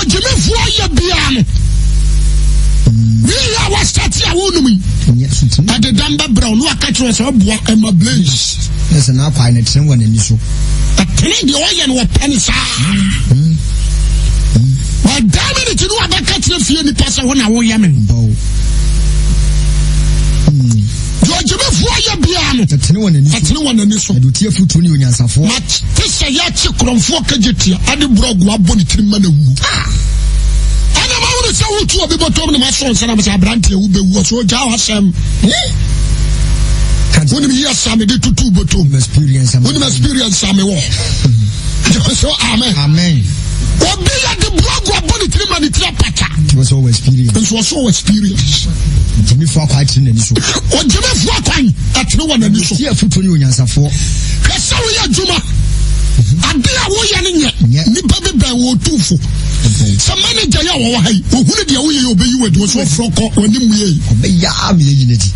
ɔgyimifoɔ yɛ biara no, wii a wasate a wonom yi, ɛde dam bɛbrɛ wo na waka kyerɛ sɛ ɔboa ɛma blaze. Ɛsɛ n'akwae no tene wɔ n'ani so. Ɛtene deɛ ɔyɛ no wɔpɛ no saa. Ɔdaa minute no wabɛka kyerɛ fie nipa sɛ wo na woyɛ me. Deɛ ɔgyimifoɔ yɛ biara no, ɛtene wɔ n'ani so. Ɛtene wɔ n'ani so. Ɛde otie afutuo ne onyansafoɔ. Mate sɛ yɛakye korɔmfoɔ kagye tia ade borɔgo abɔ ne tirim ma no awu. Ɛna ma wone sɛ wotu obi bɔtɔm na masɔ nsa na mesɛ aberanteɛ wobɛwu ɔsɛ ɔgyaa w'asɛm. Wonim yi asa mede tutu bɔtɔm. Wonim experience a mewɔ. Gyeme so amen. Amen. Obi yɛ de buagu abɔ ne tiri ma ne tiri apata. Nso ɔwɔ experience. Nso ɔsɔ wɔ experience. Gyimifo akwan atene n'ani so. Ogyimifo akwan atene wɔ n'ani so. Ti afutuo ne onyansafoɔ. Hwɛ sɛ woyɛ adwuma. Ade a woyɛ no nyɛ. Nipa bi bɛn wɔ otumfo. Sɛ manager yɛ a wɔwɔ ha yi, ohunu deɛ woyɛ yɛ obeyi wɔ adi wɔsɔ ɔfrɔ kɔ wɔn anim yɛ yi. Ɔbɛyɛ a meyɛ yi n'adi.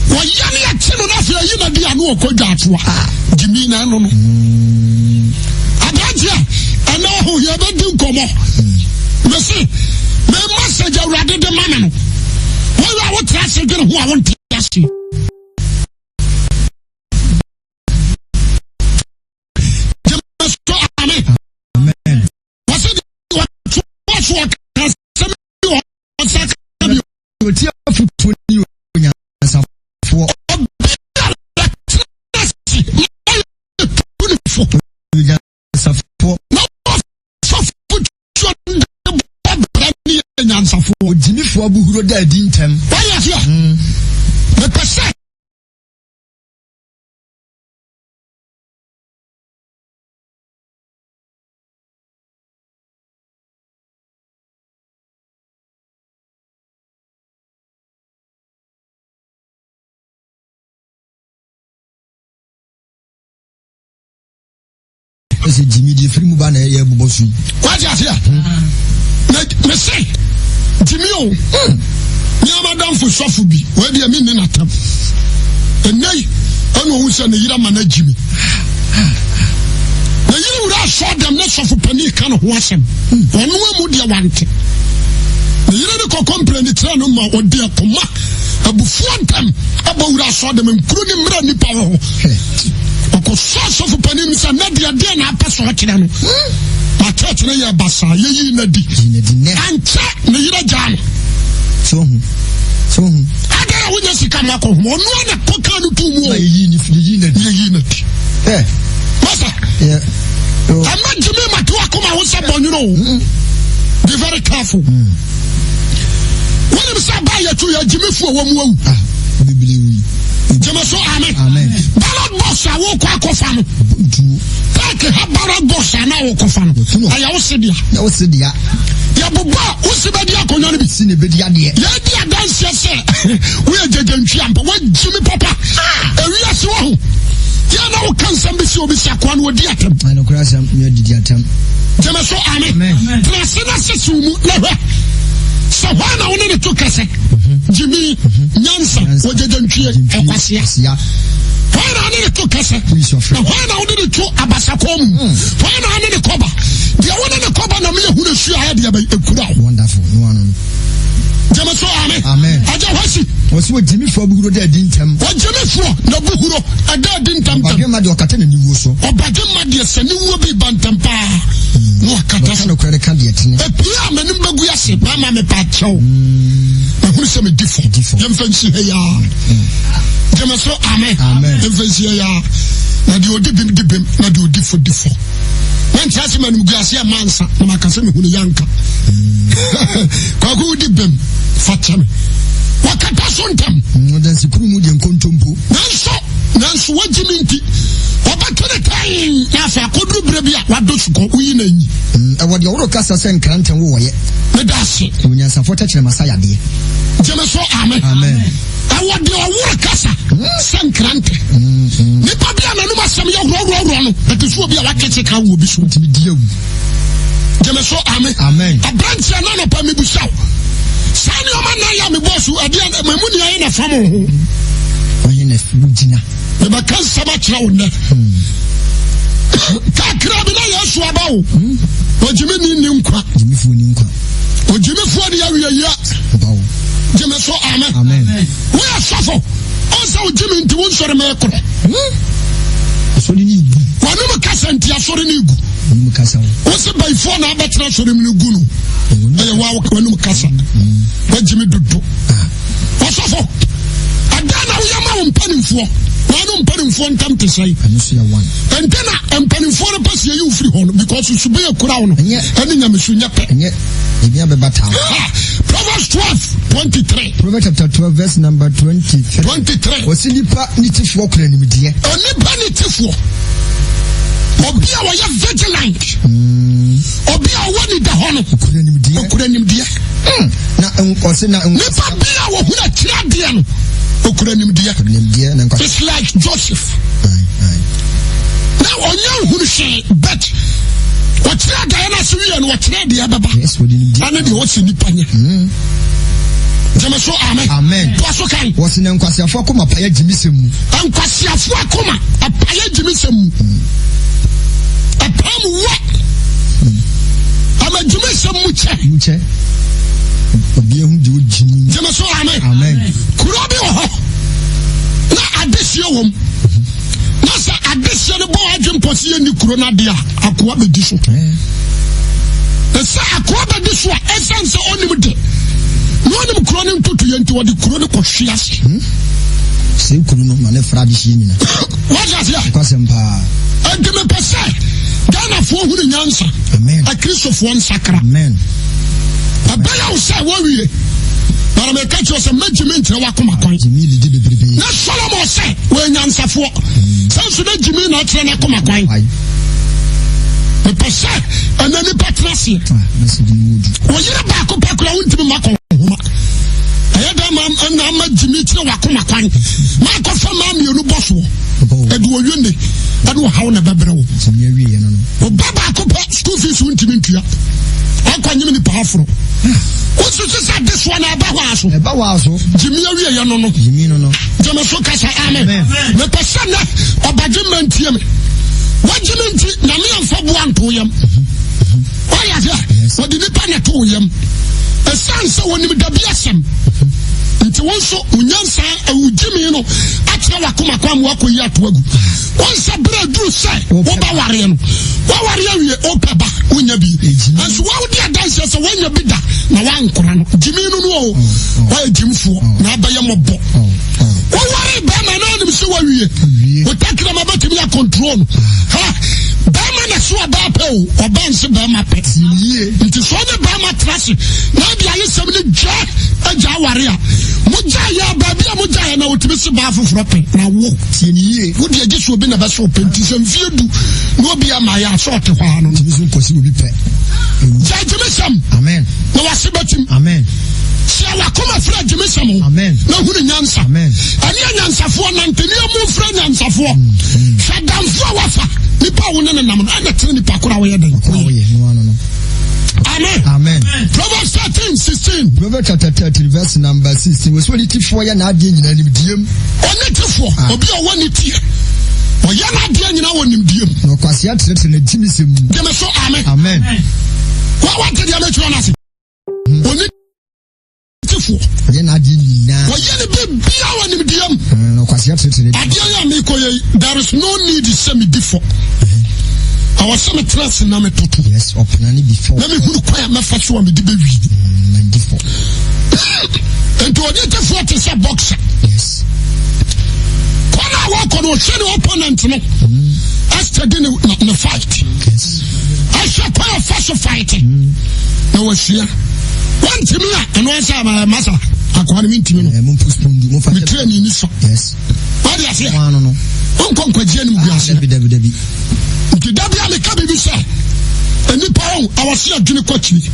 Wɔyɛ ne akyi no n'afɛ ayi n'adi ano ɔkɔ dwa atoa. Gyimi na ɛno no. Aberanteɛ, ɛnɛ ɔho yɛbɛdi nkɔmmɔ. Mese, me message awurade de ma me no. Wɔyɛ a wotra ase dwene ho a wonte ase. Gyeme so amen. Wɔse deɛ wɔtoa so ɔka asɛm bi wɔ ɔsa ka bi. Ɔtie afotuo ne onyansafoɔ. Obi a wɔtena ase na ɔyɛ tunifo. Onyansafoɔ. Na wɔfa fotuo de bɔ bra ne yɛ nyansafoɔ. Ogyimifoɔ abohuro da adi ntɛm. Wɔyɛ aseɛ. Mepɛ sɛ Ɛsɛ gyimi deɛ firi mu ba na ɛyɛ bobɔ so yi. Wate aseɛ? Na mese gyimi o. Me amadamfo sɔfo bi, wei deɛ menni n'atam. Ɛnnɛ yi, ɛna ɔhu sɛ ne yere ama no agyimi. Ne yere wura asɔ dɛm ne sɔfo panin ka ne ho asɛm. Ɔno amu deɛ wante. Ne yere ne kɔ kɔmpleni kyerɛ no ma ɔde akoma abufuo ntɛm abɔ wura asɔ dɛm nkuro ne mmerɛ nipa wɔ hɔ. Ɔkɔsɔ sɔfo panin no sɛ na deɛ deɛ na apɛ sɛ ɔkyerɛ no. Na church no yɛ basaa yɛyii no adi. Ankyɛ ne yere gyaa no. So hu. So hu. Adɛn a wonya sika ma akɔ homa ɔno a na kɔkaa no too mu o. Yɛyii no adi. Yɛyii no adi. Masa. Ɛma gyimi ma to akoma ho sɛ bɔnwono o. Mm. Be very careful. Mm. Wonim sɛ ba yɛto yɛ gyimifoɔ wɔ mu awu. Ah, bebree wui. Gyeme so amen. Amen. Ballot box a wokɔ akɔfa no. Paaki ha ballot box a na wokɔfa no. Ɛyɛ wo se dea. Ɛyɛ wo se dea. Yɛbobɔ a wo se bɛdi akonnwa no bi. Si na ebedi adeɛ. Yɛdi adanseɛ sɛ woyɛ gyegyentwi ampa woagyimi papa. Ah. Ewiase wɔ ho. Yɛn na woka nsɛm bi si obi si akoa no ɔdi atɛm. Ɛnokora asɛm yɛ didi atɛm. Gyeme so amen. Tena ase na sese wo mu na hwɛ sɛ hɔ na wo ne ne to kɛsɛ. Mhm. Gyimi mhm. nyansa wɔgyegyentwie ɛkwasea. Hɔ na wo ne ne to kɛsɛ. Na hɔ na wo ne ne to abasakɔn mu. Hmm. Hɔ na wo ne ne kɔba. Deɛ wo ne ne kɔba na meyɛ hunu su ayɛ deɛ bɛ ekura wo. Wonderful. No ano no. Gyeme so amen. Amen. Agya hɔ si. Wɔsi wɔ gyimifoɔ abuhuro da adi ntɛm. Ɔgyimifoɔ na buhuro ɛda adi ntɛm ntɛm. Ɔbadwemma deɛ ɔkata n'aniwuo so. Ɔbadwemma deɛ sɛ ne wuo bi ba ntɛm paa hmm. na ɔkata so. Ɔka nokorɛ no ka deɛ tene. Epie a m'anim bɛgu ase bɛrima mepa akyɛw. Hmm. Mahunu sɛ medi fɔ. Yɛmfa nsi ha yaa. Hmm. Gyeme so amen. Amen. Yɛmfa nsi ha yaa. Na deɛ ɔdi bem di bem na deɛ ɔdi fɔ di fɔ. Na nkyerɛ sɛ m'anim gu ase ɛma nsa na maka sɛ mehunu yanka. Kwaku wodi bem fa kyɛ me. Wakata so ntɛm. Ɔdansikuru mu deɛ nkontompo. Nanso nanso wagye me nti ɔbɛto ne tɛn na afei akɔduru berɛ bi a wadɔ sukɔ woyi na nyi. Ɛwɔ deɛ ɔworo kasa sɛ nkrantɛ wowɔyɛ. Meda ase. Onyansafoɔ tɛkyerɛma sa yadeɛ. Gyeme so amen. Amen. Ɛwɔ deɛ ɔworo kasa sɛ nkrantɛ. Nipa bi a n'anum asɛm yɛ worɔworɔworɔ no, ɛte sɛ obi a wakɛkye ka wɔ obi so. Ntumi di awu. Gyeme so amen. Amen. Aberanteɛ na anɔpa mebusa wo. Saa nneɛma nan yɛ a mebɔɔ so ɛdeɛ mamu nea yɛ na fam wo ho. Ɔyɛ na wogyina. Mebɛka nsɛm akyerɛ wo nnɛ. Kakra bi na Yesu aba wo. Ɔgyeme ni nni nkwa. Ogyimifoɔ ni nkwa. Ogyimifoɔ de awieyɛ. Gyeme so amen. Amen. Woyɛ sɔfo. Ɔsɛ ogyimi nti wo nsɔre mɛkorɔ. Asɔre ni gu. Wɔnom kasa nti asɔre ni gu. Wɔnom kasa. Wosɛ bayifoɔ na abɛtena asɔre mu no gu no. Ɛyɛ wa wɔnom kasa. Wagyimi dodo. Ɔsɔfo. Ɛdɛn na woyɛ ma wo mpanimfoɔ? Wɔn mpanimfoɔ ntam te sɛn? Ɛnti na mpanimfoɔ no pɛ sɛ yɛyi wo firi hɔ no because suban akura wo no ɛne nyamesu nyɛ pɛ. Ɛnyɛ ebi abɛba taa. Proverbs 12 23. Proverbs chapter 12 verse number 23. 23. Wɔsi nipa ne tifoɔ kura nimdeɛ. Onipa ne tifoɔ. Obi a wɔyɛ vigilant. Obi a ɔwɔ ni da hɔ no. Okura nimdeɛ. Okura nimdeɛ. Na ɔsi na. Nipa bi a wɔhunu akyerɛ adeɛ no. Okura nimdeɛ. Nimdeɛ na nkwa. It's like Joseph. Na ɔnyɛ nhunu hwee but ɔkyerɛ adaeɛ no ase wie no ɔkyerɛ deɛ ɛbɛba. Ɛne deɛ ɔsi nipa nyɛ. Gyeme so amen. Amen. Toa so kan. Wɔsi na nkwasiafo akoma apayɛ gyimisɛm mu. Nkwasiafo akoma apayɛ gyimisɛm mu. Ɛpaa mu wɔ. Ama gyimisɛm mu kyɛ. Mu kyɛ. Obi ehu deɛ ogyimi. Gyeme so amen. Amen. Kuro bi wɔ hɔ na adehyeɛ wɔ mu. Na sɛ adehyeɛ no bɔ adwe mpɔ sɛ yɛnni kuro no adeɛ a akoa bɛdi so. Sɛ akoa bɛdi so a ɛsiane sɛ ɔnim de na ɔnim kuro no ntotoyɛ nti wɔde kuro no kɔhwe ase. Hmm? Sɛ kuro no ma ne fra adehyeɛ nyina. Wɔde aseɛ. Kwasɛm paa. Ɛnti mepɛ sɛ Ghanafoɔ hunu nyansa. Amen. Akristofoɔ nsakra. Amen. Ɛbɛyɛ wo sɛ wɔwie. Na meka kyerɛ sɛ mɛgyimi nkyerɛ w'akoma kwan. Gyimi lidi bebrebe. Na Solomon sɛ wɔyɛ nyansafoɔ. Sɛ nso na gyimi na akyerɛ n'akoma kwan. Mepɛ sɛ ɛnɛ nipa tena aseɛ. Ah, Wɔyere baako pɛ koraa wontumi ma kɔ nhoma. Ɛyɛ dɛ ma ɛna ama gyimi kyerɛ w'akoma kwan. Maakɔfa maa mmienu bɔ soɔ. Ɛde owie ne ɛde ɔhaw na ɛbɛbrɛ wo. Ɔba baako pɛ school fees wontumi ntua. Ɔkɔ nyim nipa aforo. Wosusu sɛ adesoa na ɛba hɔ aso. Ɛba hɔ aso. Gyimi awie yɛ no no. Gyimi no no. Gyimi so kasa amen. Mepɛ sɛ nɛ ɔbadwe mma ntie me. Wagyimi nti nyame amfa boa nto yam. Wɔyɛ aseɛ wɔde nipa na to yam. Ɛsiane sɛ wɔnim dabi asɛm. Nti wo nso wo nyansa wo gyimi no akyerɛ wakoma kwan mu akɔyi ato agu. Wɔn sɛ berɛ aduru sɛ wobɛwareɛ no woaware awie wopɛ ba wonya bi nso wode adanseɛ sɛ woanya bi da na woankora no gyimi no no o woayɛ gyimfoɔ na abɛyɛ mmɔbɔ woware bɛrima na anim sɛ woawie wotakrama bɛtumi akontrol no ha bɛrima na so ɔbaa pɛ o ɔbaa nse bɛrima pɛ nti sɛ ɔne bɛrima tra ase na ade ayesɛm no gya agya aware a mogya yɛ baabi a mogya yɛ na wotumi se baa foforɔ pɛ na wo Tie no yie. Wo deɛ gye sɛ obi na bɛsɛ ɔpɛ nti sɛ mfie du na obi ama yɛ asɛ ɔte hɔ ano. Tumi so nkɔsi obi pɛ. Gya gyimisɛm. Amen. Na wase bɛtim. Amen. Hyɛ wakoma fira gyimisɛm ho. Amen. Na hunu nyansa. Amen. Ɛne anyansafoɔ nante ne emu mfira nyansafoɔ. Hwɛ damfoɔ a wafa nipa a wo ne ne nam no ɛna tene nipa koro a wɔyɛ dɛn. Wɔyɛ no ano no. Amen. Amen. Proverbs 13, 16. Proverbs chapter 13, verse number 16. Wɔsɛ onitefoɔ yɛ n'adeɛ nyinaa nimdeɛ mu. Onitefoɔ, ah. obi a ɔwɔ ne tie. Ɔyɛ n'adeɛ nyinaa wɔ nimdeɛ mu. Na ɔkwasea kyerɛkyerɛ n'agyimisɛm mu. Gyeme so amen. Amen. Wa wate deɛ mɛtwerɛ no ase. Hmm. Onitefoɔ. Ɔyɛ n'adeɛ nyinaa. Ɔyɛ ne biribiara wɔ nimdeɛ mu. Hmm, na ɔkwasea kyerɛkyerɛ adeɛ yɛ a mekɔ yɛ there is no need sɛ medi fɔ. Ɛwɔ sɛ metena ase na metoto. Yes, ɔpena ne bi fɔ. Na mehunu kwan a mɛfa so a mede bɛwi. Mm, madi fɔ. Nti ɔgyetefoɔ te sɛ boxer. Yes. Kwan a wɔkɔ no ɔhwɛ ne opponent no. Mm. Ɛstudy ne ne fight. Yes. Ɛhwɛ kwan a ɔfa so fight. Mm. Na wasua. Wɔntumi a ɛno ɛsɛ ama masa akoa no mentumi no. Eh, Metirɛ ne ni so. Yes. Wade aseɛ. Wonkɔ nkwagyeɛ no mu gu aseɛ. Nti da bia meka biribi sɛ nnipa ho a wɔse adwene kɔ akyiri.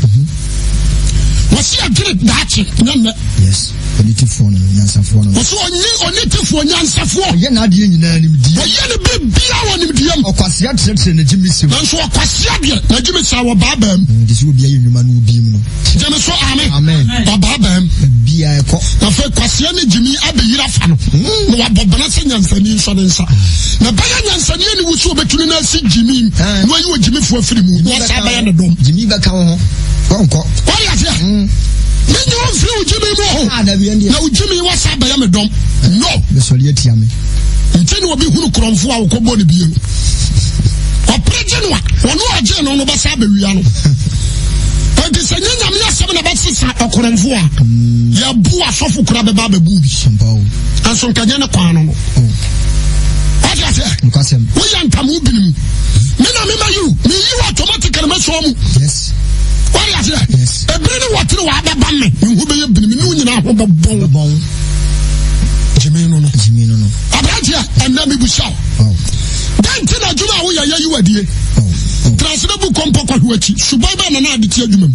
Wɔse adwene daakye nyɛ nnɛ. Yes. Onitefoɔ no nyansafoɔ no. Wɔse ɔnye onitefoɔ nyansafoɔ. Ɔyɛ n'adeɛ nyinaa nimdeɛ. Ɔyɛ ne biribiara wɔ nimdeɛ mu. Ɔkwasea kyerɛkyerɛ n'agyimisɛm. Nanso ɔkwasea deɛ n'agyimisɛm wɔ baabaa mu. Nti sɛ obi ayɛ nnwuma no obi mu no. Gyeme so amen. Amen. Ɔbaabaa mu. Bia ɛkɔ. Afei kwasea ne gyimi abɛyiri afa no. Na wabɔ bena sɛ nyansani nsɔ ne nsa. Na bɛyɛ nyansani ani wo so obɛtumi no asi gyimi na wayi ogyimifoɔ afiri mu na wasan bɛyɛ ne dɔm. Gyimi bɛka wo ho. Wɔnkɔ. Wɔde aseɛ. Menyi wo mfiri wo gyimi mu o. Ah, dabi ɛndeɛ. Na wo gyimi wɔ sa bɛyɛ me dɔm. No. Bɛsɔre atia me. Nti na obi hunu korɔmfo a wɔkɔbɔ no bie no. Ɔpere gye no a, ɔno a ɔgye no no bɛsa abɛwia no. Enti sɛ nyɛ nyame asɛm na bɛsesa ɔkorɔmfo a, yɛbu asɔfo kura bɛba abɛbu bi. Nso nka nyɛ ne kwan no no. Wate aseɛ? Woyɛ ntam wo binom. Me na mema yiw, meyiw automatically mɛsɔɔ mu. Wate aseɛ? Ebere ne wɔtere wɔ abɛba me, me ho bɛyɛ binom, ne wo nyinaa ho bɛbɔn. Gyimi no no. Aberanteɛ, ɛnnɛ mebusa wo. Dɛn nti na adwuma a woyɛ yɛ yi wadie? Tra ase na bu kɔmpɔ kɔhwe akyi. Suban bɛn na na ade te adwuma mu?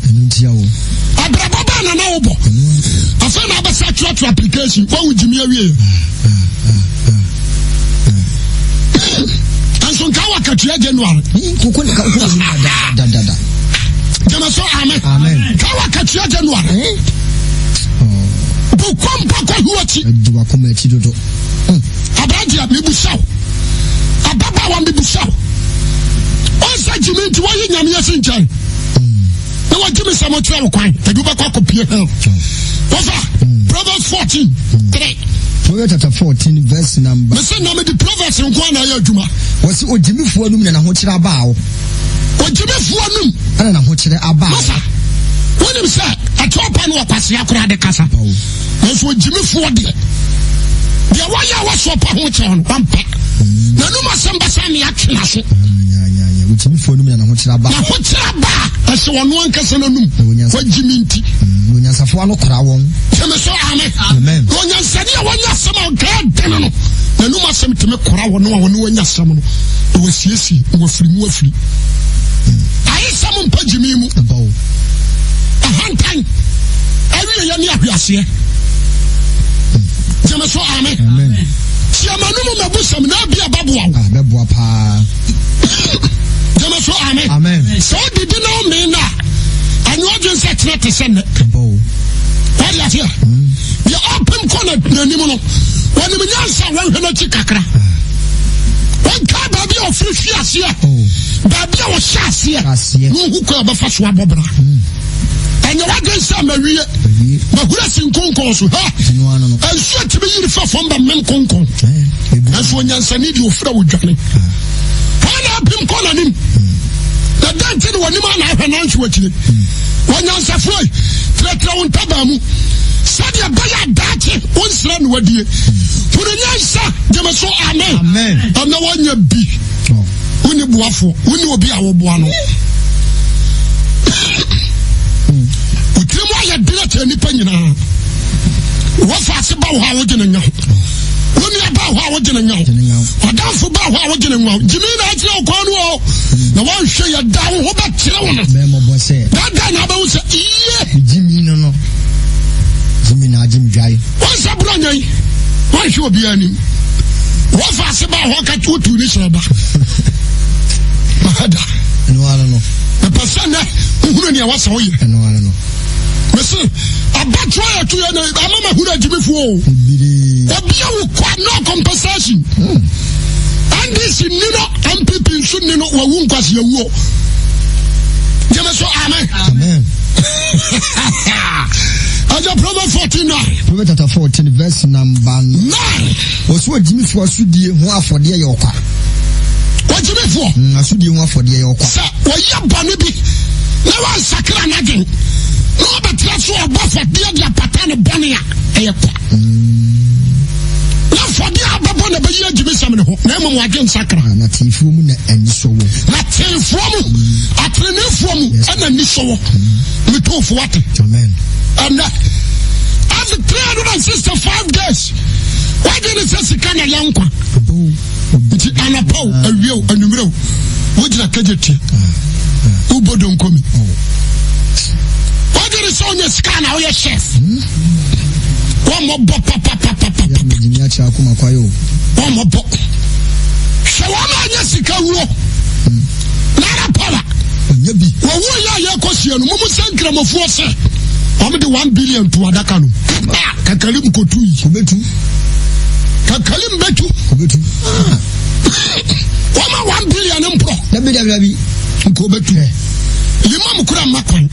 Abrabɔ bɛn na na wobɔ? Afei na abɛsa atwerɛtwerɛ application. Wawu gyimi awie. Nso nka wɔ akatua January. Gyama so amen. Nka wɔ akatua January. Bu kɔmpɔ kɔhwe akyi. Aberanteɛ mebusa wo, ababaawa mebusa wo, ɔnsɛ gyimi nti wɔyi nyame asi nkyɛn na wɔgye me sɛ mokyerɛ wo kwan ɛde wobɛkɔ akɔpie hell. Wɔfa Proverbs 14 3. Proverbs chapter 14 verse number. Mese na mede Proverbs nko a na ɛyɛ adwuma. Wɔsi ogyimifoɔ anum na n'ahokyerɛ abaa wo. Ogyimifoɔ anum. Ɛna n'ahokyerɛ abaa wo. Masa, wonim sɛ ɛtɔ pa no ɔkwasea koraa de kasa. Nanso ogyimifoɔ deɛ, deɛ wɔyɛ a wɔsoɔ pa ho kyerɛ no, wampɛ. N'anum asɛm bɛsa ne atwe n'aso. Ogyimifoɔ anum na n'ahokyerɛ aba. N'ahokyerɛ aba a ɛhyɛ ɔno ankasa n'anum. Wagyimi nti. Na onyansafoɔ ano kora wɔn. Tẹmɛ so amen. Amen. Na onyansani a wɔnyɛ asɛm a ɔkaa dene no, n'anum asɛm tumi kora wɔn a wɔne wɔanya asɛm no, na wɔasiesie, na wɔafiri mu afiri. Ayesɛm mpa gyimi mu. Ahantan. Awieyɛ ne ahweaseɛ. Gyeme so ame. Tiama no mu mabusɛm na abi ababoa wo. Ah, bɛboa paa. Gyeme so ame. Sɛ wodidi na womee no a, ɛnyɛ ɔdwen sɛ kyerɛ te sɛ nnɛ. Wode aseɛ? Hmm. Deɛ ɔpem kɔ n'anim no, wɔnim nyansa a wɔnhwɛ n'akyi kakra. Wɔnka baabi a ɔfiri hwe aseɛ, oh. baabi a wɔhyɛ aseɛ, na ɔhu kwan a ɔbɛfa so abɔ bra. Hmm. Ɛnyɛ w'adwene sɛ mawie, mahuru asi nkonkɔn so. Ha! Nsuo tumi yiri fa fam bɛmem konkɔn. Nanso onyansani deɛ ofura odwane. Hɔ na apem kɔ n'anim. Na dɛn nti na w'anim a na ahwɛ nanhwe w'akyire? Onyansafoɔ yi, trɛtrɛ wo ntaban mu sɛdeɛ ɛbɛyɛ adaakye wonsrɛ na wadie. Hunu nyansa, gyeme so amen. Ɛnɛ woanya bi. Wonni boafoɔ, wonni obi a woboa no. Wo tirim ayɛ den akyerɛ nnipa nyinaa. Wɔfa ase ba wo hɔ a wogye ne nya ho. Wo nua ba hɔ a wogye ne nya ho. Ɔdamfo ba hɔ a wogye ne nya ho. Gyimi na akyerɛ wo kwan no o. Na wɔnhwɛ yɛ da wo ho bɛkyerɛ wo no. Dada na abɛwo sɛ iye. Gyimi no no. Gyimi na agye me dwae. Wɔnsa bura nya yi. Wɔnhwɛ obiara anim. Wɔfa ase ba hɔ ka wotu ne hyɛ da. Mahada. Ɛno ara no. Mepɛ sɛ nnɛ wohunu nea wɔsɛ woyɛ. Ɛno ara no. Mese abatoɔ yɛ to yɛ na ama ma hunu agyimifoɔ o. Obi a wokɔ no compensation. Hmm. NDC ni no NPP nso ni no wawu nkwasi awuo. Gyeme so amen. Amen. Ɛyɛ Proverbs 14 9. Proverbs chapter 14 verse number 9. Wɔso agyimifoɔ asodie ho afɔdeɛ yɛ ɔkwa. Ɔgyimifoɔ. Mm, asodie ho afɔdeɛ yɛ ɔkwa. Sɛ ɔyɛ bɔne bi na wansakra n'adwene na ɔbɛtena so ɔbɔ afɔdeɛ de apata ne bɔne a ɛyɛ kwa. Mm. Na afɔdeɛ a bɛbɔ na bɛyi agyimisɛm ne ho na mmom wadwe nsakra. Ah, na teefoɔ mu na anisɔ wɔ. Na teefoɔ mu, ateneneefoɔ mu ɛna anisɔ wɔ. Mm. Metoofoɔ ate. Amen. Ɛnɛ, every 365 days wadwe ne sɛ sika na yɛ nkwa nti anɔpa o awia o anwummerɛ o wogyina kagye tie wobɔ donkomi wadwe ne sɛ wonyɛ sika na woyɛ chef wɔmmɔbɔ papapapapa wɔmmɔbɔ hwɛ wɔn a nyɛ sika wuo nara power wɔwuo yɛ a yɛkɔ sie no mumu sɛ nkramofoɔ sɛ wɔn de 1 billion to adaka no. Kakalim kotu yi. Obetu. Kakalim betu. Obetu. Wɔma 1 billion mporɔ. Dabi dabi dabi. Nka obetu. Imam kura mma kwan.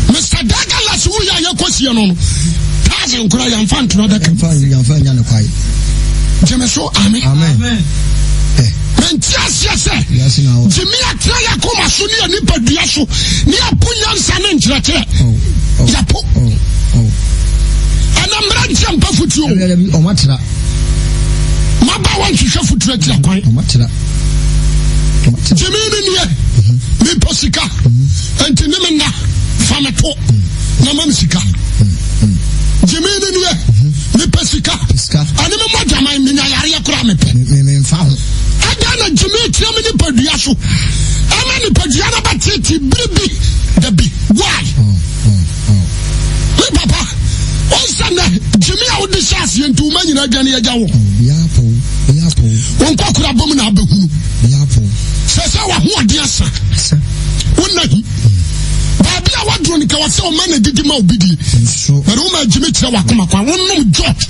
Mr. Douglas wo yɛ a yɛkɔ sie no no. Taze nkura yɛmfa ntona daka. Yɛmfa nya no kwae. Gyeme so amen. Amen. Mente aseɛ sɛ gyeme atena yɛ akoma so ne yɛ nipadua so ne yɛpo nyansa ne nkyerɛkyerɛ. Oh, oh, yɛpo. Oh, Ɛna mmerɛ nkyɛ mpa futuo. Maba wɔnhwehwɛ futuo akyira kwan. Gyeme ne nie. Mepɛ sika. Nti ne me nna fa me to na ma me sika. Gyeme ne nie. Mepɛ sika. Ɛne me mmɔ dwaman menya yareɛ koraa mepɛ. Ɛdɛn na gyeme tia me nipadua so. Ɛma nipadua no bɛtete biribi dabi. Why? Me papa, ɔnsɛ nɛ gyeme a wode hyɛ aseɛ nti woma nyina adwane agya wo. Wo nkɔkora bom na abɛhunu. Sɛ sɛ wahoɔden asa. Wonna hi. Baabi a waduro no kɛwɔ sɛ ɔma na didi ma obi die. Bɛde woma gyeme kyerɛ wakoma kwan. Wonom George.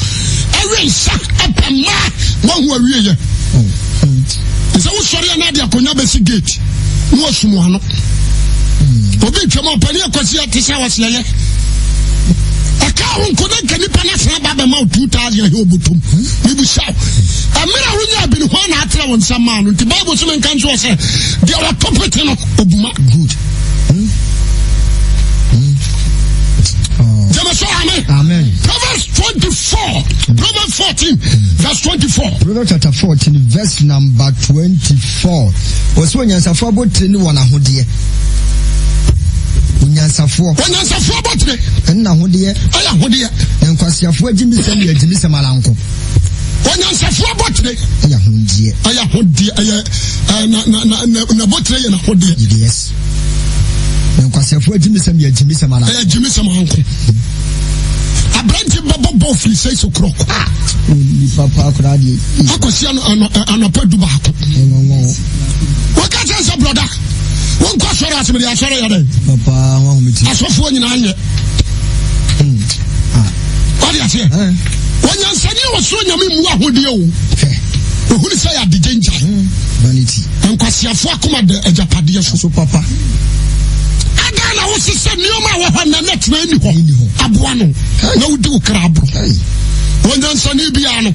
Ɛwe nsa ɛpɛ mmaa wahu awieyɛ. Sɛ wosɔre a na ade akonnwa bɛsi gate na wasum ano. Obi twam ɔpani akwasi ate sɛ wɔsɛyɛ. Ɛka wo nko na nka nipa no asan ba bɛma wo 2000 ahɛ obotom. Mebusa wo. Ɛmmerɛ a wonya bi no hɔ na atrɛ wo nsa maa no. Nti Bible so menka nso sɛ deɛ wɔto pete no obuma. Good. Hmm? Hmm. Oh. Gyeme so amen. Amen. Proverbs 24. Proverbs 14 verse 24. Proverbs chapter 14 verse number 24. Wɔsɛ onyansafoɔ abotire ne wɔn ahodeɛ. Onyansafoɔ. Onyansafoɔ abotire. Ɛne n'ahodeɛ. Ɛyɛ ahodeɛ. Na nkwaseafoɔ agyimisɛm yɛ agyimisɛm ara nko. Onyansafoɔ abotire. Ɛyɛ ahodeɛ. Ɛyɛ ahodeɛ ɛyɛ ɛɛ na na na na n'abotire yɛ n'ahodeɛ. Yes. Na nkwaseafoɔ agyimisɛm yɛ agyimisɛm ara. Ɛyɛ agyimisɛm ara nko. Aberante bɛbɔ bɔɔl firi six o'clock. Ah, nipa pa akora deɛ. Akɔsi anɔpa du baako. Wɔka kyerɛ sɛ brɔda, wonkɔ asɔre ase mede asɔre yɛ dɛn? Asɔfoɔ nyinaa nyɛ. Hmm. Ah. Wade aseɛ? Onyansani a wɔsoro nyame mmu ahodeɛ o. Ohunu sɛ yɛ adegye ngya. Hmm. Nkwaseafoɔ akoma da agyapadeɛ so. So papa. Adan na wosesɛ nneɛma a wɔ hɔ na na tena nni hɔ. Aboa no na wodi wo kra aboro. Onyansani biara no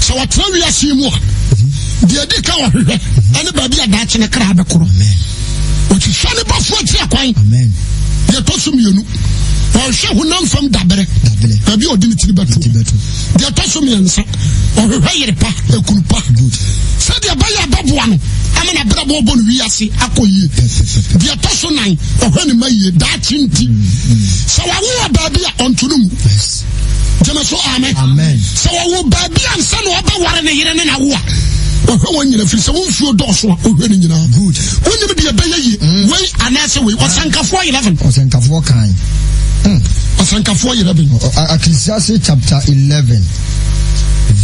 sɛ wɔtena wiase yi mu a deɛ ɛdi ka wɔhwehwɛ ɛne baabi a daakye ne kra bɛkorɔ. Wɔhwehwɛ ne bɔfoɔ akyi akwan. Deɛ ɛtɔ so mmienu wɔhwɛ honam fam dabere baabi a ɔde ne tiri bɛto. Deɛ ɛtɔ so mmiɛnsa ɔhwehwɛ yere pa ekunu pa sɛdeɛ ɛbɛyɛ ɛbɛboa no ama n'abrabɔ ɔbɔ no wiase akɔ yie. Deɛ ɛtɔ so nan ɔhwɛ ne ma yie daakye nti sɛ wawo wɔ baabi a ɔnto no mu. Gyeme so amen. Sɛ wɔwo baabi a nsa na ɔbɛware ne yere ne n'awo a ɔhwɛ wɔn nyina firi sɛ wo mfuo dɔɔso a ɔhwɛ ne nyinaa. Wonim deɛ ɛbɛyɛ yie mm. wei anaasɛ wei ɔsɛnkafoɔ 11. Ɔsɛnkafoɔ kan. Mm. Ɔsɛnkafoɔ 11. Ecclesiastes chapter 11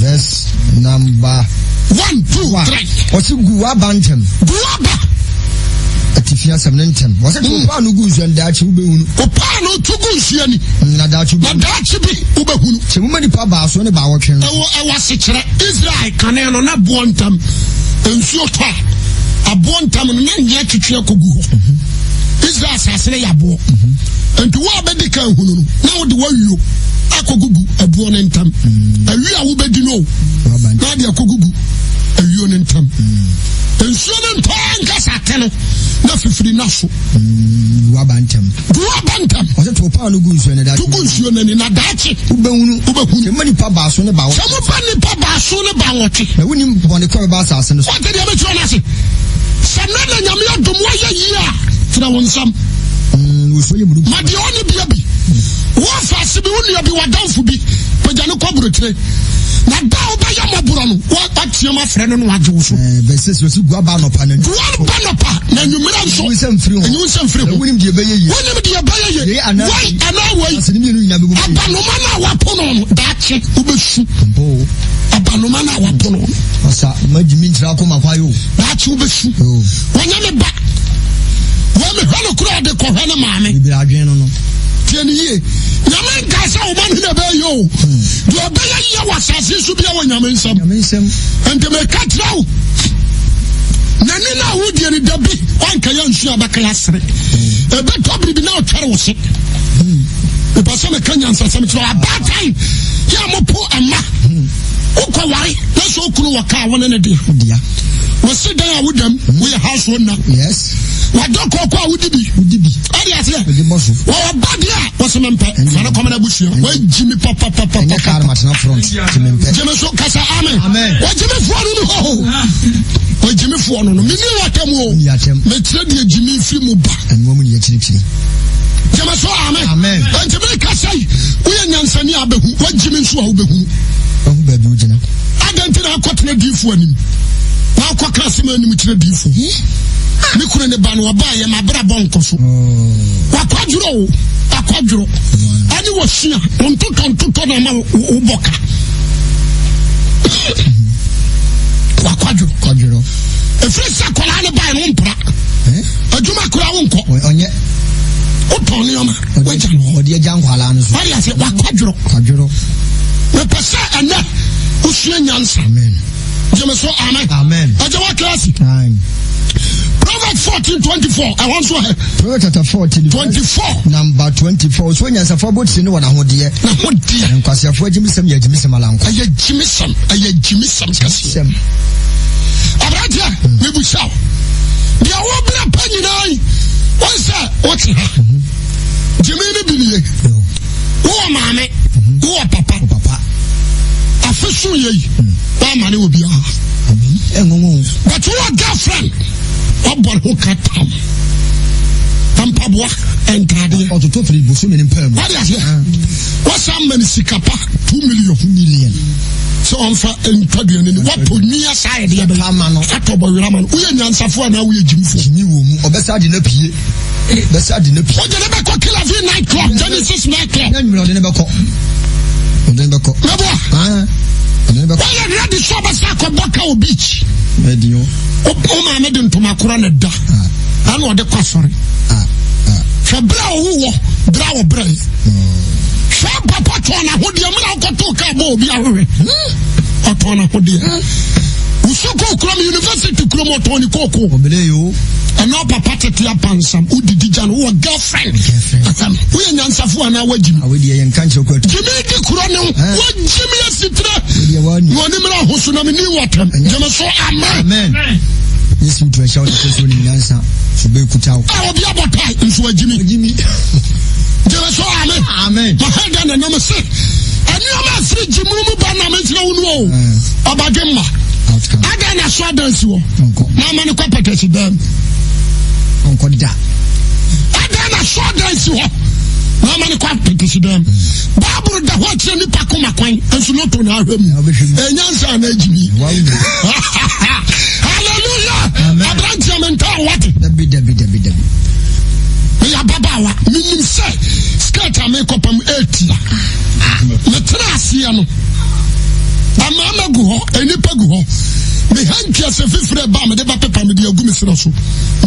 verse number 1 2 3. Ɔsi gu w'aba ntɛm. Gu w'aba. Atifi asɛm ne ntɛm. Wɔsɛ to mm. paano gu nsuo no daakye wobɛhunu. O paano to gu nsuo ni. Mm, na daakye na daakye bi wobɛhunu. Sɛ moma nipa baaso ne baawɔtwe no. Ɛwɔ ɛwɔ asekyerɛ Israel kane no na boɔ ntam nsuo tɔ a aboɔ ntam no na nyɛ twetwe akɔgu hɔ. Mhm. Israel asase no yɛ aboɔ. Mhm. Nti wo a bɛdi kan hunu no na wode wawio akɔgugu ɛboɔ no ntam. Mm. Awi a wobɛdi no na ade akɔgugu awio no ntam. Nsuo no ntɔ ankasa ate no na fifiri na so. Gu aba ntɛm. Gu aba ntɛm. Ɔsɛ to paano gu nsuo no daakye. To gu nsuo no ani na daakye. Wobɛhunu. Wobɛhunu. Sɛ mma nipa baaso ne baawɔtwe. Sɛ moba nipa baaso ne baawɔtwe. Na wonim bɔne kɔ bɛba asase no so. Wate deɛ mɛkyerɛ no ase. Sɛ nɛ na nyame adom woayɛ yie a, tena wo nsam. Mm, Ma deɛ ɔne bia bi. Woafa bi, wo nua bi, w'adamfo bi, pagya no kɔ aburokyire. Na da a wobɛyɛ mmɔborɔ no, woateam afrɛ no na wagye wo so. Eh, verse 6, wɔsi gu aba anɔpa na Gu aba anɔpa na anwummerɛ nso. Enyi nsɛm mfiri ho. Enyi nsɛm mfiri ho. Na wonim deɛ ɛbɛyɛ yie. Wonim deɛ ɛbɛyɛ yie. Yei anaa wei anaa wei. Ase ne mmienu nyinaa bɛbu. Abanoma no a wapo no no, daakye wobɛsu. Mpo. Abanoma no a wapo no no. Ɔsa, magyimi nkyerɛ akoma kwayo. Daakye wobɛsu. Wɔnyɛ me ba. Wei mehwɛ no kora ɔde kɔhwɛ ne maame. Bibiri adwene no no. Tie ne yie. Nyame nka sɛ wo ma no na ɛbɛyɛ o. Hmm. Deɛ ɔbɛyɛ yie wɔ asase so bia wɔ Nyame nsam. Nyame nsam. Nti meka kyerɛ wo. N'ani no a wodie no da bi wanka yɛ nsuo a bɛka yɛ asere. Ɛbɛtɔ biribi na ɔtwɛre wo se. Mepɛ sɛ meka nyansasɛm kyerɛ abaatan yɛ a mopo ɛma wokɔ ware na sɛ okunu wɔ kaa wo ne ne dea. Wɔsi dan a wodam woyɛ house owner. Wadɔ kɔkɔ a wodi bi. Ɔde aseɛ. Wɔwɔ ba deɛ a wɔsɛ mempɛ. Fa no kɔmena abusua. Wɔagyi me papapapa. Gyeme so kasa amen. Wɔgyeme foɔ no no hɔ ho. Wɔgyeme foɔ no no. Meni wɔtɛm o. Mekyerɛ deɛ gyimi firi mu ba. Gyeme so amen. Enti meka sɛ woyɛ nyansani a bɛhu. Wɔgyeme nso a wobɛhunu. Adɛn nti na akɔtena diifoɔ anim? Na akɔka asɛm anim kyerɛ diifoɔ. Me kunu ne ba no ɔbaa yɛ m'abrabɔ nkɔ so. Wakwadworɔ o, wakwadworɔ. Ɛne wɔsua, ntotɔ ntotɔ na ama wobɔ ka. Wakwadworɔ. Kwadworɔ. Ɛfiri sɛ akwadaa no bae no wompra. Adwuma koraa wonkɔ. Ɔnyɛ. Wotɔn nneɛma. Wagya no. Ɔde agya nkwadaa no so. Wade ase wakwadworɔ. Kwadworɔ. Mepɛ sɛ ɛnɛ wosua nyansa. Amen. Gyeme so amen. Amen. Ɛgye wa klasi. Proverbs 14 24. Ɛhɔ nso ɛ. Proverbs chapter 14. 24. Number 24. So nyansafo abotire ne wɔn ahodeɛ. N'ahodeɛ. Nkwasiafo agyimisɛm yɛ agyimisɛm alanko. Ɛyɛ gyimisɛm. Ɛyɛ gyimisɛm kɛseɛ. Aberanteɛ, mebusa wo. Deɛ wɔbrɛ pa nyinaa yi, wɔn sɛ wɔte ha. Gyimi no bi nie. Wowɔ maame, wowɔ papa. Afe so yɛ yi, woama ne wɔ biara. But wowɔ girlfriend, wabɔ ne ho ka tam. Mpaboa, ntaadeɛ. Ɔtotɔ firi bosome ne mpaa mu. Wade aseɛ. Wasan ma ne sika pa, 2 million. 2 million. Sɛ ɔmfa ntwaduane ni, watɔ nwi asa ayɛdeɛ bɛyɛ. Atɔ bɔwerɛ ama no. Woyɛ nyansafoɔ anaa woyɛ gyimifoɔ? Gyimi wɔ mu. Ɔbɛsa de no apue. Bɛsa de no pie. Ɔde ne bɛkɔ Kilavi night club, Genesis night club. Nyɛ nwura ɔde ne bɛkɔ. Ɔde ne bɛkɔ. Mɛboa. Ɔde ne bɛkɔ. Wɔyɛ ready sɛ ɔbɛsa akɔbɔ ka wɔ beach. Ɛdi o. O maame de ntoma korɔ na da. Ɛna ɔde kɔ asɔre. Hwɛ bere a ɔwo wɔ, bere a wɔbrɛ yi. Hwɛ papa tɔn n'ahodeɛ mu na ɔkɔtoo kaa bɔ obi ahwehwɛ. Ɔtɔn n'ahodeɛ. Wosukuu kurom, university kurom, ɔtɔn ne kooko. Ɔbɛlɛ yi o. Ɛnna papa tete apansam, wodidi gya no, wowɔ girlfriend. Asɛm, woyɛ nyansafo anaa woagyimi? Awo deɛ yɛn nka nkyerɛ kɔ atu. Gyimi di kuro ne ho, woagyimi asitire. Na ɔne mmerɛ ahoso na menni wɔtɛm. Gyeme so, amen. Amen. Yesu tu ɛhyɛ wo sɛ so nim nyansa, so bɛ kuta wo. A obi abɔ tae, nso wagyimi. Wagyimi. Gyeme so, amen. Amen. Mahɛda na nam se, nneɛma afiri gyimu mu ba na menkyerɛ wo no o. Ɔbadwe mma. Adɛn na so adan si hɔ? Na ama no kɔ pɛtɛsi dɛm. Ɔnkɔ da. Adɛn na so adan si hɔ? Na ama no kɔ pɛtɛsi dɛm. Baabulu da hɔ akyerɛ nipa koma kwan nso loto na ahwɛ mu. Ɛnya nsa na agyimi. Hallelujah. Aberanteɛ me ntaa wate. Dabi dabi dabi dabi. Meyɛ ababaawa. Menim sɛ skirt a mekɔpam ɛtia. Metena aseɛ no. Amaama gu hɔ, nnipa gu hɔ. Me hanky asɛ fifire ba mede bɛpepa mede agu me serɛ so.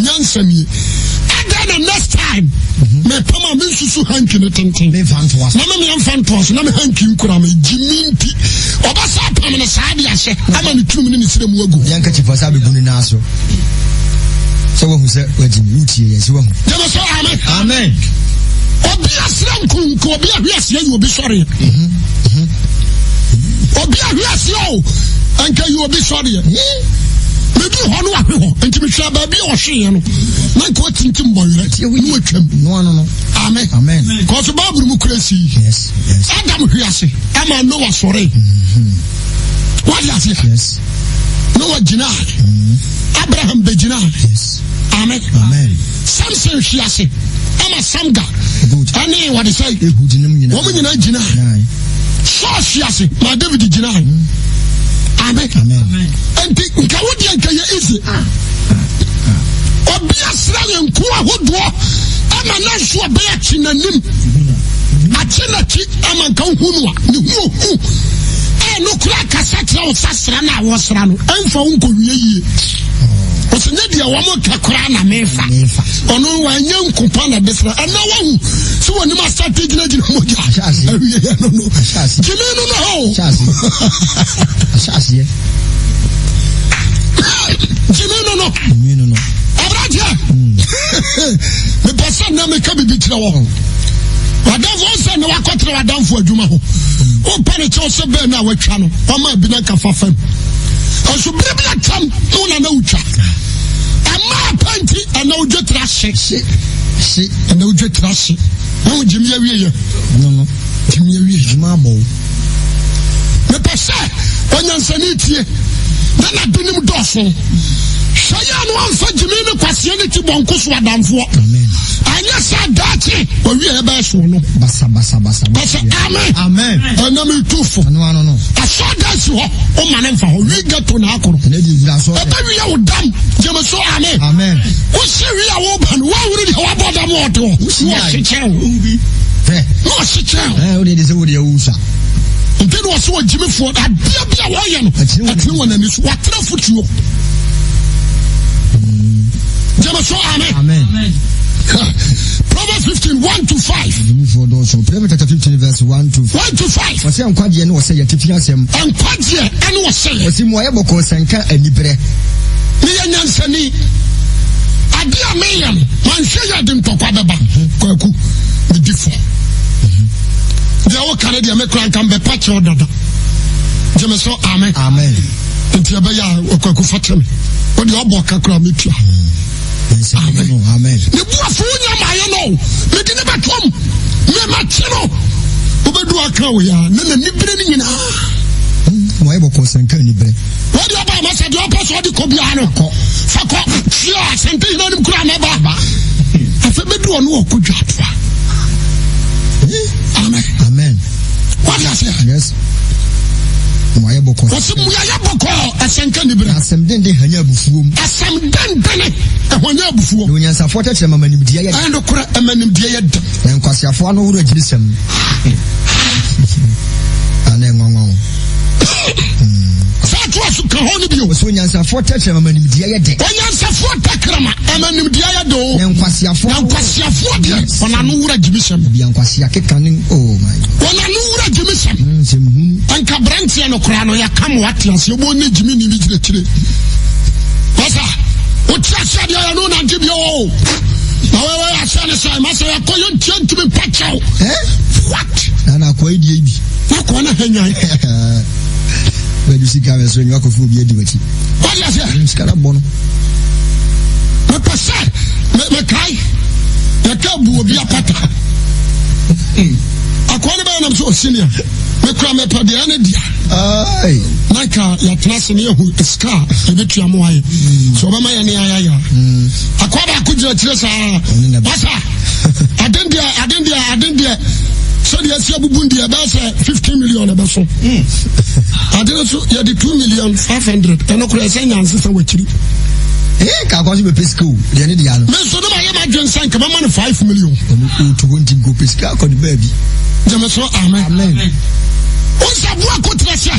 Nyansa nie. Adɛn na next time mepam a mensusu hanky no tenten. Na me meamfa ntoa so na me hanky nkura me gyimi nti. Ɔbɛsa apam no saa de ahyɛ ama ne tirim ne ne serɛ mu agu. Yɛn kakyifo sɛ abɛgu ne nan so. Sɛ wahu sɛ wagyimi wotie yɛn sɛ wahu. Gyeme sɛ amen. Amen. Obi asrɛ nkonko, obi ahwe aseɛ yi obi sɔreɛ. Obi ahwe aseɛ o, nka yi obi sɔreɛ. Medu hɔ no wahwe hɔ, nti mehwɛ baabi a ɔhweeɛ no, na nka watintim bɔwerɛ ne watwam. Amen. Amen. Kɔso Bible mu kura si. Yes, yes. Adam hwe ase, ama Noah sɔre. Wade aseɛ. Yes. Noah gyina. Abraham bɛgyina. Yes. Amen. Amen. Samson hwe ase ama Samga ɛne wɔde sɛ wɔn nyinaa gyina. Saul hwe ase ma David gyina. Amen. Nti nka wo deɛ nka yɛ easy. Obi asra yɛn nko ahodoɔ ama na nso ɔbɛyɛ akyi n'anim akyi n'akyi ama nka wohu no a ne ho ohu a no kura kasa kyerɛ wo sasra no a wɔsra no ɛmfa wo nkɔwie yie. Ɔsɛ nyɛ deɛ wɔn ka koraa na mefa. Ɔno wanyɛ nkopa na de sra. Ɛnna wahu sɛ wɔnim asate gyinagyina mogya. Awie yɛ no no. Gyimi no no hɔ. Gyimi no no. Gyimi no no. Aberanteɛ. Mepɛ sɛ nnɛ meka biribi kyerɛ wɔ ho. Wadamfo sɛ ne wakɔtena wadamfo adwuma ho. Wopɛ ne kyɛw sɛ bɛn no a watwa no, ɔma bi na nka fa fam. Nso bere bi atwam ne wo na na wotwa. Ɛma apɛ nti ɛna wodwa tiri ahye. Hye. Ɛna wodwa tiri ahye. Wɔn gyimi awie yɛ. No no. Gyimi awie. Gyimi abɔ wo. Mepɛ sɛ onyansani tie na n'adenim dɔɔso. Hwɛ yɛ no amfa gyimi ne kwaseɛ ne ti bɔnko so adamfoɔ. Anyɛ sɛ daakye owie ɛbɛyɛ soɔ no. Basa basa basa. Basa amen. Amen. Ɛnam itu fo. Ano ano no. Asɔ dan si hɔ o ma ne nfa hɔ wi ghetto na akoro. Ɛnɛ di wura asɔ. Ɛbɛ wia wo dam gyeme so amen. Amen. Wosi wia wo ba no wawuri deɛ wabɔ dam ɔde hɔ. Wosi wɔhyekyɛ wo. Hwɛ. Na ɔhyekyɛ wo. Ɛɛ o de de sɛ wo deɛ wo sa. Nti na ɔsɛ ɔgyimifoɔ adeɛ bi a wɔyɛ no ɛtene wɔn ani so wɔatena fotuo. Gyeme so amen. Amen. Proverbs 15 1 to 5. Gyimifoɔ dɔɔso. Proverbs chapter 15 verse 1 to 5. 1 to 5. Ɔsɛ nkwagyeɛ ne ɔsɛ yɛ tifi asɛm. Nkwagyeɛ ɛne ɔsɛ yɛ. Ɔsɛ mu ayɛ bɔkɔɔ sɛnka aniberɛ. Meyɛ nyansani. Ade a meyɛ no, manhwɛ yɛ de ntɔkwa bɛba. Kwaku, medi fɔ. Deɛ woka no deɛ mekora nka mbɛpa kyɛw dada. Gyeme so amen. Amen. Nti ɛbɛyɛ a kwaku fa kyɛ me. Wode ɔbɔ ka kora metua. Amen. Amen. Ne bu afu nya maayɛ no. Mede ne bɛtɔm. Memakye no. Wobɛdu aka wo yɛ a na n'ani bere no nyinaa. Wɔayɛ bɔkɔɔ sɛnka aniberɛ. Wɔde ɔba ama sɛ deɛ ɔpɛ sɛ ɔde kɔ biara no kɔ. Fa kɔ fie a asante hena nim kura mɛba. Afei bɛdu ɔno ɔkɔ dwa atoa. Amen. Amen. Wɔde aseɛ. Yes. Mmuayɛ bɔkɔɔ. Wɔsi mmuayɛ bɔkɔɔ asɛnka niberɛ. Asɛm denden hanya abufuo mu. Asɛm dendene ɛhwanya abufuo. Na onyansafoɔ tɛkyerɛma ma nimdeɛ yɛ dɛ. Ɛnokorɛ ɛma nimdeɛ yɛ dɛ. Na nkwaseafoɔ ano woro agyirisɛm. Ana nwanwa o. Sɛ atoa so ka hɔ no bio. Wɔsɛ onyansafoɔ tɛkyerɛma ma nimdeɛ yɛ dɛ. Onyansafoɔ tɛkyerɛma ɛma nimdeɛ yɛ dɛ o. Na nkwasiafoɔ. Na nkwasiafoɔ deɛ wɔn ano wura gyimisɛm. Ebi ankwasea keka ne oh my. Wɔn ano wura gyimisɛm. Nsɛm hunu. Nka aberanteɛ no koraa no yɛaka mo ate aseɛ wɔn ne gyimi ni bi kyerɛkyerɛ. Pasa wote aseɛ deɛ yɛ no nante bio o. Na wɔyɛ aseɛ ne sɛ masa yɛakɔ yɛntie ntumi mpa kyɛw. What? Na na akɔa yi deɛ bi. Wakɔa na hanyan. Bɛdu sika bɛ so nyɛ wakɔfo obi adi w'akyi. Wadi aseɛ. Mm, sika na bɔ no. Mepɛ sɛ mekae yɛka bu obi apata. Akɔa no bɛyɛ nam sɛ ɔsinia. Mekura mepɛ deɛ ɛne dea. Na nka yɛatena ase ne yɛhu sika a yɛbɛtua mo ayɛ. Sɛ ɔbɛma yɛne ayayɛ. Akɔa baako gyina akyire saa. Pasa. Aden deɛ aden deɛ aden deɛ sɛdeɛ asi abubu deɛ ɛbɛyɛ sɛ 15 million ɛbɛso. Ade no so yɛde 2 million 500 ɛno koraa ɛsɛ nyanse sɛ wakyiri. Ee ka akɔ so bɛpɛ sika o deɛ ne deɛ no. Me nso ne ma yɛ ma dwen sɛ nka mɛma no 5 million. Ɔno ɔtu hɔ nti nka ɔpɛ sika akɔ ne baabi. Gyeme so amen. Amen. Wonsa boa kotrɛ sɛ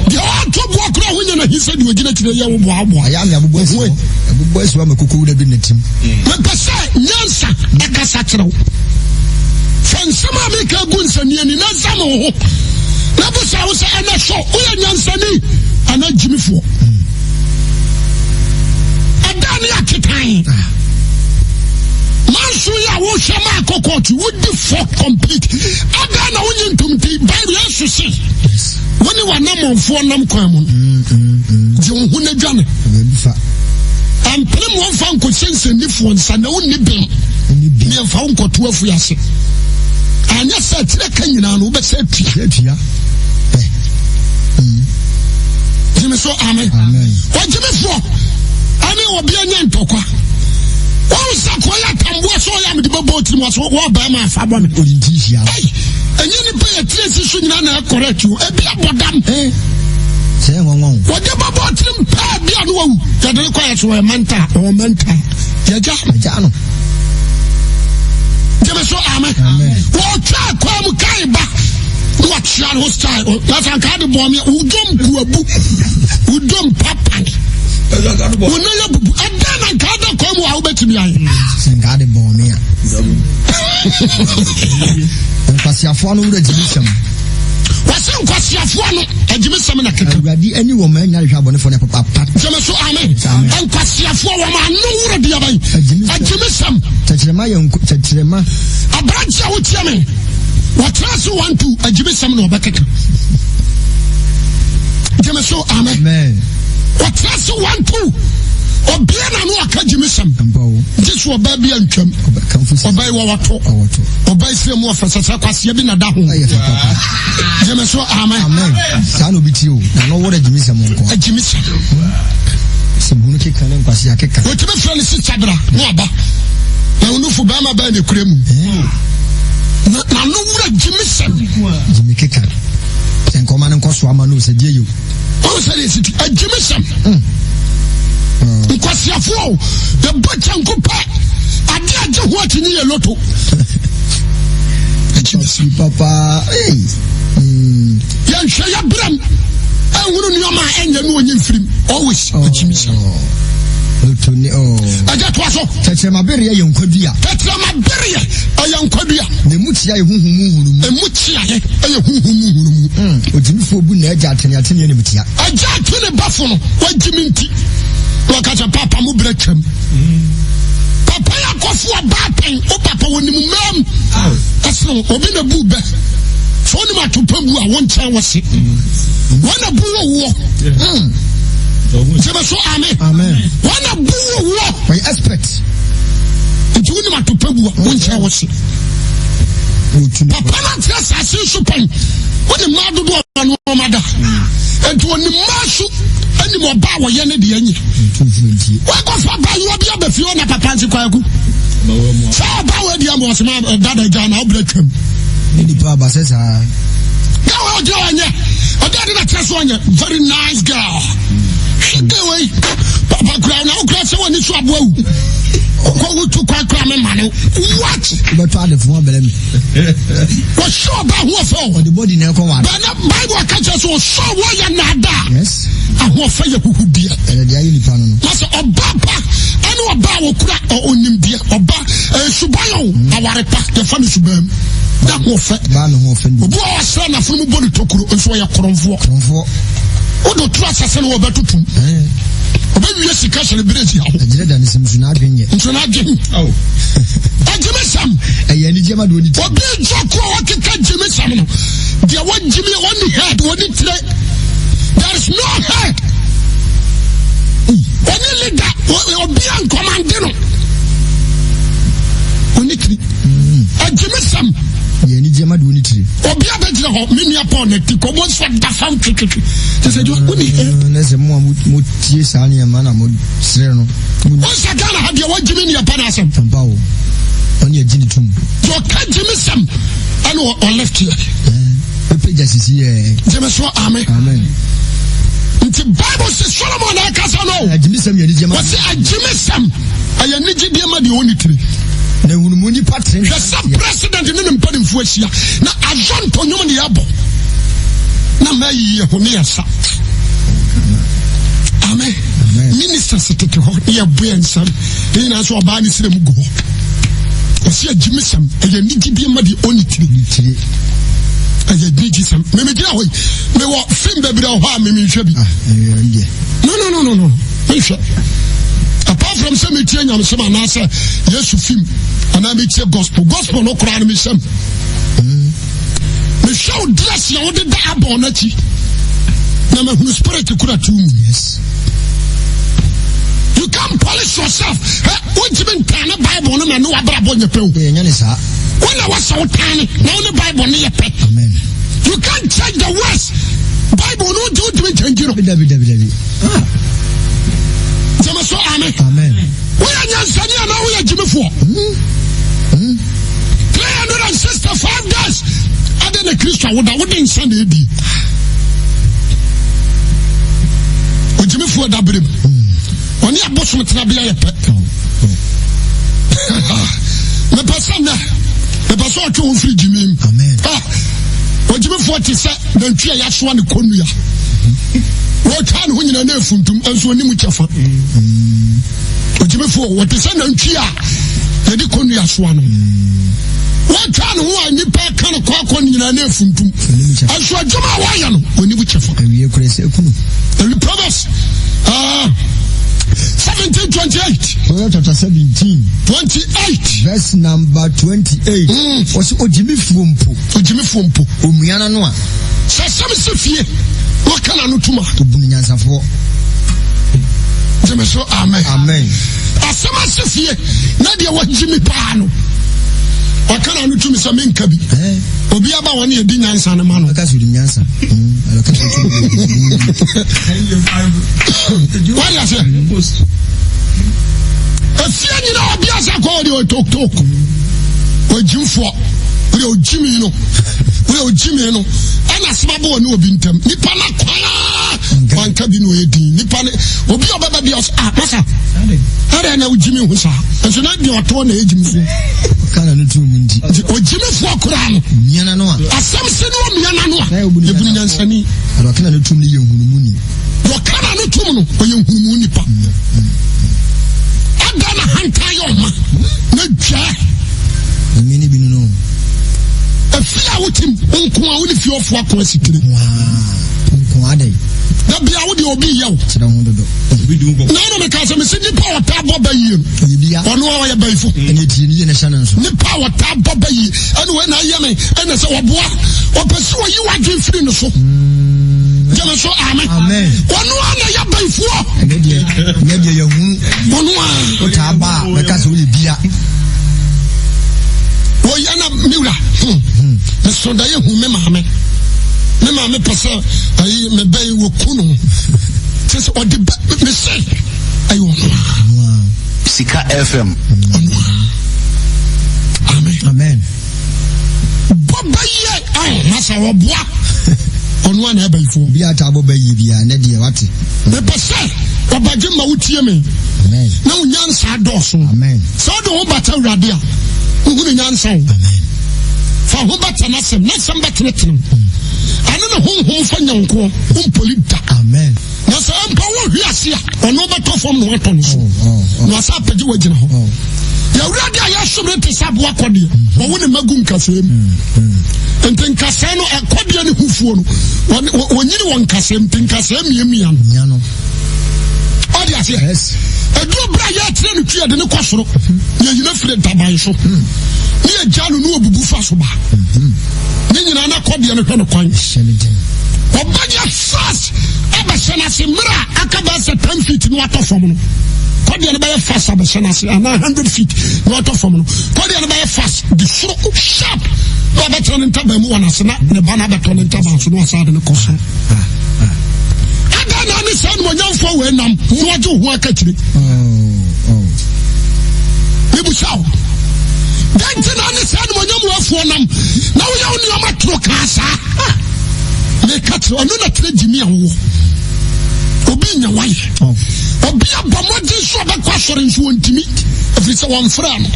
deɛ ɔtɔ boa koraa ho nyɛ no ahi sɛ deɛ ɔgyina kyerɛ yɛ wo boaboa. Ɛyɛ ame abobɔ asi hɔ. Abobɔ asi hɔ ama koko wura bi ne tim. Mepɛ sɛ nyansa ɛkasa kyerɛ wo. Fa nsɛm a meka gu nsania ni na zam wo ho. Na busa wo sɛ ɛnɛ so woyɛ nyansani anaa gyimifoɔ. Ɛda ne aketan. Manso yi a wohwɛ ma akɔ kɔɔto wodi fɔ complete. Ɛda na wonye ntom nti Bible Yesu se wo ne w'anammɔnfoɔ nam kwan mu no gye wo ho na dwane. Ɛmpene mu ɔmfa nkɔhyɛ nsɛnnifoɔ nsa na wonni bem ne ɛmfa wo nkɔto afui ase. Anyɛ sɛ akyirɛ ka nyinaa no wobɛsɛ atua. Gyeme so amen. Ɔgyemefoɔ ɛne obi anya ntɔkwa. Wɔn sɛ kɔyɛ atamboa sɛ ɔyɛ amede bɛbɔ tirim wɔ so wɔ bɛrima afa bɔ me. Ɛnyɛ nipa yɛ tiri si so nyinaa na ɛkɔrɛ ti o. Ebi abɔ dam. Sɛ nwanwa o. Wɔde bɛbɔ tirim pɛɛ bi a no wawu. Yɛde ne kɔ yɛ so ɔyɛ manta ɔwɔ manta. Yɛgya. Yɛgya no. Gyeme so amen. Wɔtwa kwan mu kae ba. Na wɔkyea ne ho style. Yɛsɛ nka de bɔ me wodom kuabu. Wodom papan. Wo nan yɛ bubu. Ɛdɛn na nka da kwan mu a wobɛtumi ayɛ. Sɛ nka de bɔ me a. Nkwasiafoɔ no wura gyimi sɛm. Wɔse nkwaseafoɔ ano agyimisɛm na keka. Awurade ani wɔ ma anya rehwɛ abɔnefoɔ ne papa. Gyeme so amen. Nkwaseafoɔ wɔn ano woro deɛ bɛn. Agyimisɛm. Tɛkyerɛma yɛ nko tɛkyerɛma. Aberante a wotie me. Wɔtra ase 1 2 agyimisɛm na ɔbɛkeka. Gyeme so amen. Wɔtra ase 1 2 obia na no aka gyimisɛm. Gye so ɔbaa bi antwam. Ɔbaa yi wɔwɔto. Ɔbaa yi srɛ mu ɔfɛ sɛ kwaseɛ bi na da ho. Gyeme so amen. Amen. Saa na obi tie o. Na no wɔrɛ gyimisɛm nko. Agyimisɛm. Sɛ bunu keka ne nkwasea keka. Wɔtumi frɛ no sista bra na ɔba. Na onufo bɛrima bɛn na ekura mu. Na no wura gyimisɛm. Gyimi keka. Sɛ nkɔma no nkɔ so ama no sɛ deɛ yɛ o. Wɔn sɛ deɛ siti agyimisɛm. Nkwasiafoɔ o. Yɛbɔ kyanko pɛ. Adeɛ agye ho akyi ne yɛ loto. Agyimisɛm. Papa. Hey. Mm. Yɛnhwɛ yɛ brɛm. Ɛnhunu nneɛma a ɛnyɛ no onye mfirim. Always agyimisɛm. Loto ne oh. Ɛgya toa so. Tɛkyerɛma bereɛ yɛ nkwadua. Tɛkyerɛma bereɛ ɛyɛ nkwadua. Na emu kyia yɛ huhu mu nhunu mu. Emu kyia yɛ ɛyɛ huhu mu nhunu mu. Ogyimifoɔ bu na agya ateneateneɛ ne mutia. Agya ate ne bafo no wagyimi nti. Na ɔka sɛ papa mo brɛ twam. Papa yɛ akɔfo ɔbaa pɛn o papa wɔ nim mmaa mu. Ɛsene obi na bu bɛ. Sɛ onim atopa bu a wo nkyɛn wɔ se. Wɔn na bu wɔ woɔ. Gyeme so amen. Wɔn na bu wɔ woɔ. Ɔyɛ expert. Nti wonim atopa bu a wo nkyɛn wɔ se. Papa no ate asase so pɛn. Wone mmaa dodoɔ a ɔne wɔn ada. Nti onim mmaa su anim ɔbaa a wɔyɛ ne deɛ nyɛ. Wakɔfa abayewa bi aba fie na papa nse kwaku. Sɛ ɔbaa wɔ adi ama ɔsɛ ma dada gya na ɔbrɛ twam. Ne nipa aba sɛ saa. Girl wɔ ɔgyina ɔnyɛ. Ɔde ade na kyerɛ so ɔnyɛ. Very nice girl. Hwɛ girl wei. Papa kura na wokura sɛ w'ani so aboa wu. Ɔkɔ wutu kwan kura me ma no. What? Wobɛtɔ adefo abɛrɛ mi. Wɔhyɛ ɔbaa ho ɔfɛ o. Ɔde bɔdi na ɛkɔ wa. Bɛnɛ Bible aka kyerɛ sɛ ɔsɔ wɔyɛ naadaa. Yes. Ahoɔfɛ yɛ huhudeɛ. Ɛyɛ deɛ ayɛ nipa no no. Na sɛ ɔbaa pa ɛne ɔbaa a wɔkura ɔnimdeɛ ɔba ɛyɛ suban o mm. aware pa yɛfa no suban mu na ahoɔfɛ. Baa ne ho ɔfɛ ni. Obi a ɔsrɛ n'afono mu bɔ ne tokuro nso ɔyɛ korɔmfoɔ. Korɔmfoɔ. Wode to asase no wɔbɛtotom. Ɔbɛwie sika hyɛ ne berɛ si aho. Ɛgyina da ne sɛ nso n'adwen nyɛ. Nso n'adwen. Agyimisɛm. Ɛyɛ anigye ma deɛ ɔni ti. Obi gya ko a ɔkeka gyimisɛm no deɛ wɔgyimi wɔni head wɔni tire. There is no head. Ɔni leader obi a nkɔmande no. Ɔni tiri. Agyimisɛm. Ɛyɛ anigye ma deɛ ɔni tiri. Obi a bɛgyina hɔ me nua Paul na ti kɔ mo nso da fam twetwetwe. Kyɛ sɛ deɛ ɔni head. Na sɛ mo a motie saa nneɛma na mo srɛ no. Wọ́n Ghana ha deɛ wọ́n gyimi ni ɛpa n'asɛm. Mpa o, ɔne agyi ne tum. Deɛ ɔka gyimi sɛm ɛna ɔleft yɛ. Pepe gya sisi yɛ. Gyimi so amen. Amen. Nti Bible sɛ Solomon na ɛkasa no. Agyimi sɛm yɛ anigye ma. Wɔsi agyimi sɛm ɛyɛ anigye deɛ ma deɛ ɔni tiri. Na ehunumu nipa tiri. Hwɛ sɛ president ne ne mpanimfoɔ ahyia na azɔntɔ nnwom ne yɛbɔ na mmaa yiyi ɛho ne yɛsa. Amen. Ministers tete hɔ ne yɛbɔ yɛn nsam ne nyinaa nso ɔbaa ne srɛ mu gu hɔ. Ɔsi agyimisɛm ɛyɛ anigyedeɛ ma deɛ ɔnni tiri. Ɛyɛ anigyesɛm. Meme gyina hɔ yi mewɔ film bebree wɔ hɔ a meme nhwɛ bi. Ah, No no no no no menhwɛ. Apart from sɛ metie nyamesɛm anaasɛ Yesu film anaa metie gospel gospel no koraa no mehyɛm. Mehwɛ wo dress a wode da abɔ no akyi na mahunu spirit kura tu mu. Yes. You can't polish yourself. Wontumi ntane Bible no na ne wabrabɔ nyɛ pɛ o. Ɛnyɛ ne saa. Wo na wɔsɛ wo tane na wo ne Bible no yɛ pɛ. Amen. You can't change the words. Bible no wonti wontumi nkyɛngye no. Dabi dabi dabi. Ah. Gyeme so amen. Amen. Woyɛ nyansani anaa woyɛ gyimifoɔ? 365 days ade na Kristo awoda wode nsa na edi. Ogyimifoɔ da berem. Ɔne abosom tenabea yɛ pɛ. Mepɛ sɛ nnɛ mepɛ sɛ ɔtwe wo firi gyimi mu. Ogyimifoɔ te sɛ nantwi a yɛasoa ne kɔnnua. Wɔtwa ne ho nyinaa na efuntum nso onim kyɛfa. Ogyimifoɔ wɔte sɛ nantwi a yɛde kɔnnua soa no. Wɔatwa ne ho a nnipa ka no kɔ akɔ no nyinaa na afuntum. Ɛnso adwuma a wɔayɛ no, wɔnni mu kyɛfa. Awie kura sɛ kunu. Ɛwi Proverbs 17:28. Proverbs chapter 17. 28. Verse number 28. Wɔsi ogyimifoɔ mpo. Ogyimifoɔ mpo. Omua n'ano a. Sɛ asɛm si fie na ɔka n'ano tum a. Obu no nyansafoɔ. Gyeme so amen. Amen. Asɛm asi fie na deɛ wagye mi paa no ɔka n'ano tum sɛ menka bi. Obi aba wɔn yɛ di nyansa no ma no. Ɔka so di nyansa. Wadi ase. Efie nyina obi asa kɔ ɔde ɔtoktok. Ogyimfoɔ. Ɔde ogyimi no. Ɔde ogyimi no. Ɛna asɛm abɔ ɔne obi ntam. Nipa na kwaa. Wanka bi na ɔyɛ din. Nipa ne obi a ɔbɛba bi ɔsɛ ah masa. Ɛdɛ na ogyimi ho saa. Nso na deɛ ɔtɔ na ɛyɛ gyimifoɔ. Ɔka na no tu mu nti. Nti ogyimifoɔ koraa no. Mia n'ano a. Asɛm si ne ɔmia n'ano a. Yɛbu no nyansani. Na ɔka na no tum no yɛ nhunumu ni. Ɔka na no tum no ɔyɛ nhunumu nipa. Ada na hantan yɛ ɔma na dwa. Nyame ne bi no no. Efie a wotim nko a wo ne fiefoɔ ako asitire. Nko adɛn. Da bia wo deɛ obi yɛ wo. Kyerɛ ho dodo. Na ɛna meka sɛ mese nipa a ɔtaa bɔ ba yie no. Ɔno a ɔyɛ bayifo. Ɛna etie ne yie na ɛhyɛ ne nso. Nipa a ɔtaa bɔ ba yie ɛna wɔn na ayɛ me ɛna sɛ ɔboa ɔpɛ sɛ ɔyi wadwen firi ne so. Gyeme so amen. Ɔno a na ɛyɛ bayifoɔ. Ɛnɛ deɛ ɛnɛ deɛ yɛ hunu. Ɔno a. Ɔtaa ba a bɛka sɛ ɔyɛ bia. Wɔyɛ na me wura. Mesɔ da yɛ hu me maame. Me maame pɛ sɛ ayi me bɛyi wɔ ku no. Kyɛ sɛ ɔde bɛ me sɛ ɛyɛ ɔno a. Sika FM. Ɔno a. Amen. Amen. Bɔ bɛyɛ ɔn na sɛ ɔboa ɔno a na ɛbɛyifoɔ. Obi a taa bɔ bɛyie biara ne deɛ wate. Mepɛ sɛ ɔbɛgye ma wotie me. Amen. Na wo nyansa dɔɔso. Amen. Sɛ wode ho bata Awurade a, wohunu nyansa o. Amen. Fa ho bata n'asɛm, n'asɛm bɛtenetene wo. Ɛne ne honhom fa nyankoɔ, wompoli da. Amen. Na sɛ mpa wohwe ase a, ɔno bɛtɔ fam na watɔ no so. Oh, oh, oh. Na ɔsɛ apagye wagyina hɔ. Oh. Yɛwurade a yɛsom no te sɛ aboa kɔdeɛ. Wɔwo ne mma gu nkasɛɛ mu. Mm, Nti nkasɛɛ no ɛkɔdeɛ ne hufuo no, wɔnyini wɔ nkasɛɛ mu, nti nkasɛɛ miamia no. Ɔde aseɛ. Ɛduru berɛ a yɛkyerɛ no twi yɛde no kɔ soro, yɛyi no firi ntaban so, ne yɛgya no ne ɔbubu fa so ba. Ne nyinaa na kɔdeɛ no hwɛ no kwan. Ɔbɛyɛ fast abɛhyɛ no ase mmerɛ a aka bɛyɛ sɛ 10 feet na watɔ fam no. Kɔdeɛ no bɛyɛ fast abɛhyɛ no ase anaa 100 feet na watɔ fam no. Kɔdeɛ no bɛyɛ fast de soro sharp na ɔbɛtena ne ntaban mu wɔ n'ase na ne ba no abɛtɔ ne ntaban so na wasan de no kɔ soro. Adɛn na ne saa animuonyamfoɔ wei nam na wɔgye wo ho akakyire? Mebusa wo, dɛn nti na ne saa animuonyamfoɔ nam na woyɛ wo nneɛma toro kaa saa? Meka kyerɛ ɔno na kyerɛ gyimi a wowɔ obi nya wayɛ obi abɔ mmɔden so ɔbɛkɔ asɔre nso ɔntumi ɛfiri sɛ wɔmfrɛ no.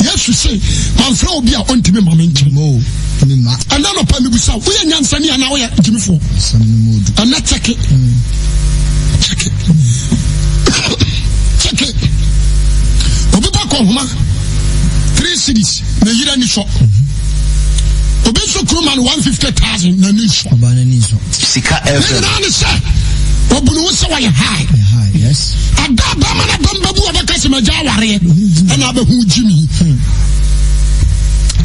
Yesu se mamfrɛ obi a ɔntumi ma me nkyɛn. Ɛnɛ nɔpa mebusa wo, woyɛ nyansani anaa woyɛ gyimifoɔ? Ɛnɛ kyɛke kyɛke kyɛke. Obi bɔ kɔhoma 3 cities na yere ani sɔ. Obi nso kuro ma no 150,000 na ani sɔ. Sika Ne FM. nyinaa ne sɛ ɔbunu wo sɛ wɔyɛ high. Ada a bɛrima no abam bɛbu ɔbɛka sɛ magya awareɛ ɛna abɛhu gyimi.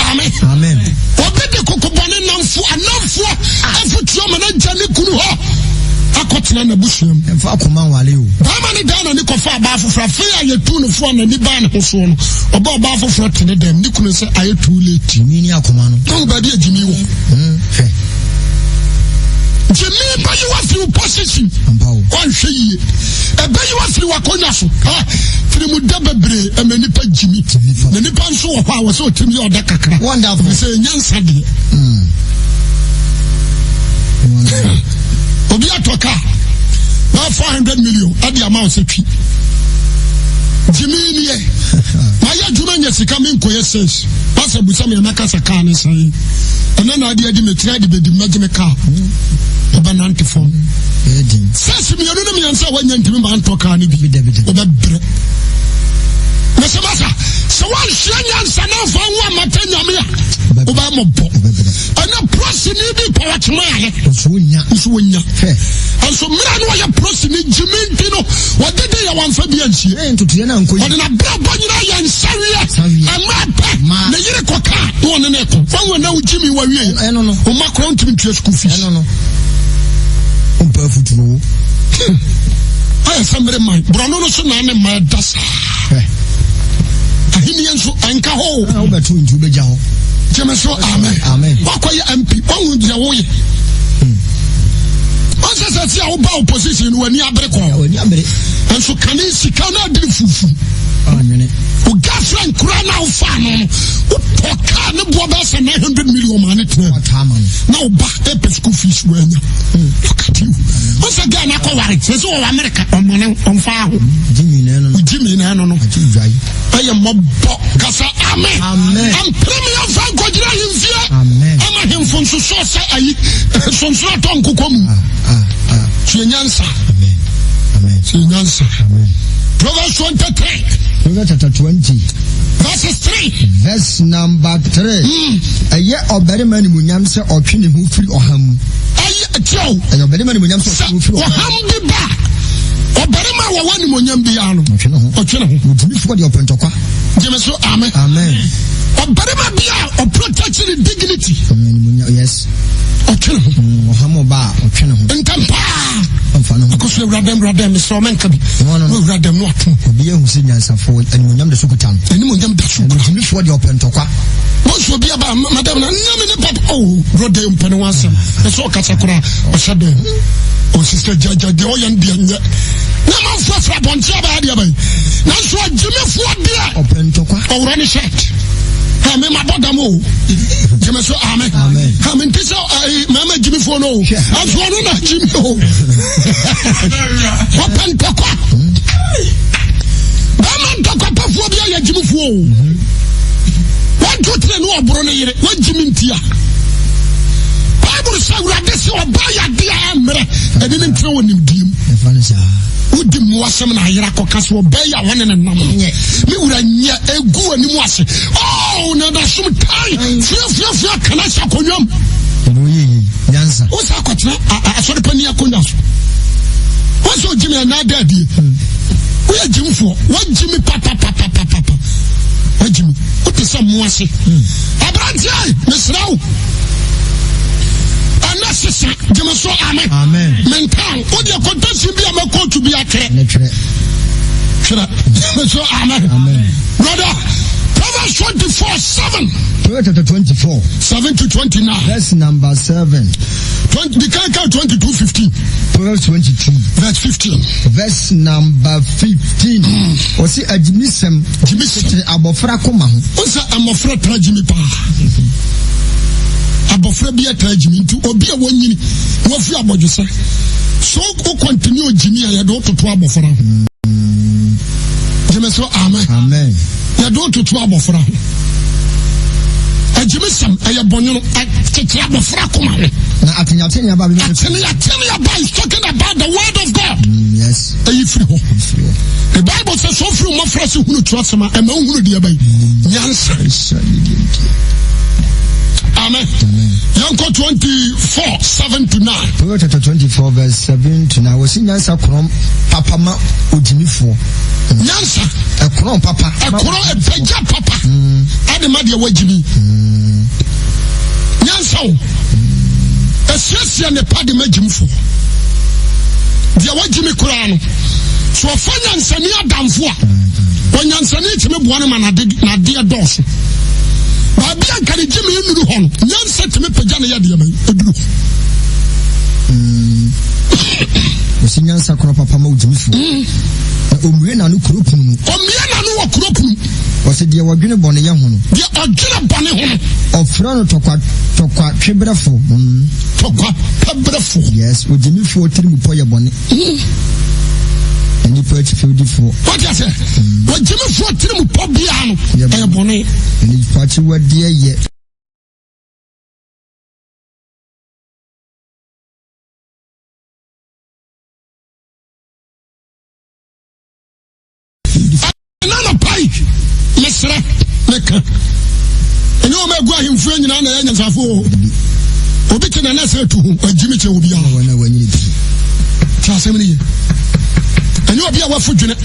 Amen. Amen. Obi de kokobɔne namfo anamfoɔ afotuo ma no agya ne kunu hɔ akɔtena n'abusua mu. Ɛmfa akoma nwale o. Bɛrima no dan n'ani kɔfa ɔbaa foforɔ afei a yɛtu no foɔ n'ani baa ne ho soɔ no ɔba ɔbaa foforɔ te ne dɛm ne kunu sɛ ayɛ too late. Gyimi ne akoma no. Ɔhu baabi a gyimi wɔ. Hwɛ. Gyimi bɛyi wo afiri wo position. Ampa o. Ɔnhwɛ yie. Ɛbɛyi wo afiri w'akonnwa so. Ha tirimuda bebree ɛma nipa gyimi. Na nipa nso wɔ hɔ a wɔsɛ ɔtirim yɛ ɔda kakra. Wonderful. Ɛfiri sɛ ɛnya nsa deɛ. Obi atɔ kaa bɛyɛ 400 million ɛde ama wo sɛ twi. Gyimi nie. Mayɛ adwuma nya sika menkɔyɛ sales. Pastor busa me ɛmɛka sɛ kaa ne sɛn. Ɛnɛ na ade adi mekyerɛ ade bɛdi mɛgye me kaa. Ɔbɛnante fam. Sales mmienu ne mmiɛnsa a wanya ntumi ma ntɔ kaa no bi. Wobɛbrɛ. Mɛsɛ masa sɛ woanhwɛ Wansua nyansa na amfa wo ammata Nyame a, wobɛyɛ mmɔbɔ. Ɛnɛ prosini bi pɛ wɔkyema ayɛ. Nso wonya. Nso wonya. Nso mmerɛ no ɔyɛ prosini gyimi nti no, wɔde de yɛ wɔmfa bi ansie. Ɔde n'abrabɔ nyinaa yɛ nsaweɛ. Mmerɛ pɛ, ne yere kɔ kaa na ɔne ne kɔ. Wɔn na wogyimi wawie. Ɔma koraa ntumi ntua school fees. Ɔmpɛ afutuo. Ayɛ sɛ mmere man. Borɔno no so na ne mma ɛda saa. Ahenni nso ɛnka hɔ o. Wobɛto nti wobɛgya hɔ. Gyeme so amen. Amen. Wakɔyɛ MP wahu deɛ woyɛ. Ɔnsɛ sɛ si a woba opposition no w'ani abere kɔ. W'ani abere. Nso kane sika no adiri fufu. Anwene. Wo girlfriend kura na wofa no no wotɔ kaa ne boɔ bɛyɛ sɛ 900 million maa ne tena. Na woba ɛpɛ school fees wanya. Look at you. Ɔnsɛ girl no akɔware sɛ sɛ wɔwɔ Amerika ɔmane ɔmfa ho. Gyimi na ɛno no. Ɛyɛ mmɔbɔ kasa amen. Ampere me amfa nkɔgyina ahemfie. Ama ahemfo nsosɔ sɛ ayi sonsono atɔ nkokɔ mu. Tie nyansa. Tie nyansa. Proverbs 23. Proverbs chapter 20. Verses 3. Verse number 3. Ɛyɛ ɔbarima animuonyam sɛ ɔtwe ne ho firi ɔham mu. Ɛyɛ kyɛw. Ɛyɛ ɔbarima animuonyam sɛ ɔtwe ne ho firi ɔham mu. Ɔham bi ba. Ɔbarima a wɔwɔ animuonyam biara no. Ɔtwe ne ho. Ɔtwe ne ho. Ogyimifoɔ deɛ ɔpɛ ntɔkwa. Gyeme so amen. Amen. Ɔbarima bi a ɔprotect ne dignity. Animuonyam yes. Ɔtwe ne ho. Ɔham ɔba a ɔtwe ne ho. Ntɛm paa. Ɔmfa ne ho. Akɔso awura dɛm wura dɛm mesrɛ ɔmɛnka bi. No, no, no. Wura dɛm no ato. Obi ehu sɛ nyansafoɔ animuonyam da so kuta no. Animuonyam da so kura. Ogyimifoɔ deɛ ɔpɛ ntɔkwa. Wɔnso obi aba madam na nna me ne papa oh brother mpɛ ne ho asɛm. Ɛsɛ ɔkasa koraa ɔhyɛ dɛm. Ɔsisɛ gyagya deɛ ɔyɛ no deɛ nyɛ. Na amanfoɔ fira abɔnten abɛyɛ deɛ bɛn. Nanso agyimifoɔ deɛ. Ɔpɛ ntɔkwa. Ɔworɔ ne shirt. Ha me ma bɔ dam o. Gyeme so amen. Ha me nti sɛ ɛyi mɛma gyimifoɔ no o. Nanso ɔno na gyimi o. Ɔpɛ ntɔkwa. Bɛma ntɔkwa pɛfoɔ bi ayɛ gyimifoɔ o. Wɔnto tene ne ɔboro ne yere. Wɔgyimi ntia. Bible sɛ Awurade sɛ ɔbaa yɛ adeɛ a mmerɛ ɛne ne ntena wɔ nimdeɛ mu. Wodi mmoasɛm na ayera kɔka sɛ ɔbaa yi a wɔne ne nam no. Me wura nyɛ egu anim ase. Oh, na da som tan fiafiafia kana hyɛ akonnwa mu. Wo sɛ akɔtena asɔre panyin akonnwa so. Wọ́n sọ gyimi ɛna ada adie. Woyɛ gyimfoɔ, wɔgyimi papapapapapa. Wɔgyimi, wote sɛ mmoa ase. Aberanteɛ, mesrɛ wo. Ɛnɛ sesa, gyimi so amen. Mentaa, wodeɛ kɔntɛsi bi a mɛkɔɔtu bi atwerɛ. Twerɛ. Gyimi so amen. Brother, Proverbs 24 7. Proverbs chapter 24. 7 to 29. Verse number 7. 20, the kind count 22 15. Proverbs 22. Verse 15. Verse number 15. Ɔsi agyimisɛm. Gyimisɛm. Kyekyere abɔfra koma ho. O sɛ mmɔfra taa gyimi paa. Abɔfra bi ataa gyimi nti obi a wɔnyini wɔfi abɔdwesɛ. So o continue gyimi a yɛde o toto abɔfra ho. Gyimi so amen. Amen. Yɛde o toto abɔfra ho. Agyimisɛm ɛyɛ bɔnwono kyekyere abɔfra koma ho. Na ateneatene aba. Ateneatene aba is talking about the word of God. Yes. Ɛyi firi hɔ. The Bible says so firi mmɔfra se hunu twerɛsɛm a ɛma wohunu deɛ bɛyi nyansa. Amen. Yɛnkɔ 24 7 to 9. Proverbs chapter 24 verse 7 to 9. Wɔsi nyansa korɔn papa ma ogyimifoɔ. Nyansa. Ɛkorɔn papa. Ɛkorɔn ɛpɛgya papa. Ɛde ma deɛ wagyimi. Nyansa o. Ɛsiesie ne pa de ma gyimifoɔ. Deɛ wagyimi koraa no. So ɔfa nyansani adamfo a, ɔnyansani tumi boa no ma n'adeɛ dɔɔso. Baabi a nka ne gyimi nnuru hɔ no, nyansa tumi pagya ne yɛ deɛ bɛn ɛduru hɔ. Ɔsi nyansa korɔ papa ma ogyimifoɔ. Na omue n'ano kuro pono mu. Omue n'ano wɔ kuro pono mu. Ɔsi deɛ wɔdwene bɔne yɛ ho no. Deɛ ɔdwene bɔne ho no. Ɔfrɛ no tɔkwa tɔkwa twebrɛfo. Tɔkwa pɛbrɛfo. Yes, ogyimifoɔ tiri mu pɔ yɛ bɔne. Nnipa atifɛwdifoɔ. Wọ́n ase ogyimifoɔ tiri mu pɔ biara no ɛyɛ bɔne. Nnipa akyiwadeɛ yɛ. Ɛna anɔpa yi, mesrɛ, Meka. Ɛnyɛ wɔn a ɛgu ahemfie nyinaa na ɛyɛ nyansafo o. Obi te nana sɛ etu ho, wagyimi kyɛ obiara. Wɔn a wɔanyini pii. Te asɛm no ye. Ɛnyɛ obi a wafo dwene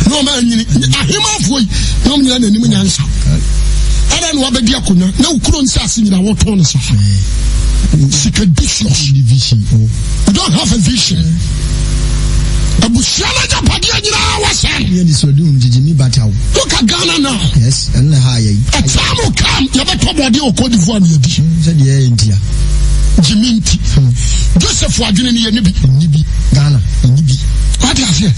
na wɔn anyini. Ahemafoɔ yi na wɔn nyinaa n'anim nyansa. Ɛna na wabɛdi akonnwa na wokuro nsaase nyinaa wɔtɔn no sa. Sika disios. You don't have a vision. Abusua no agyapadeɛ nyinaa wɔsɛn. Yɛ nisɔdi ohun gyigyi mi bata o. Look at Ghana now. Yes, ɛno na ha yɛ yi. A time will come yɛbɛtɔ bɔɔdeɛ wɔ Cote d'Ivoire na yɛdi. Sɛ deɛ ɛyɛ ntia. Gyimi nti. Joseph adwene no yɛ ne bi. Ɛni bi Ghana ɛni bi. Wate aseɛ.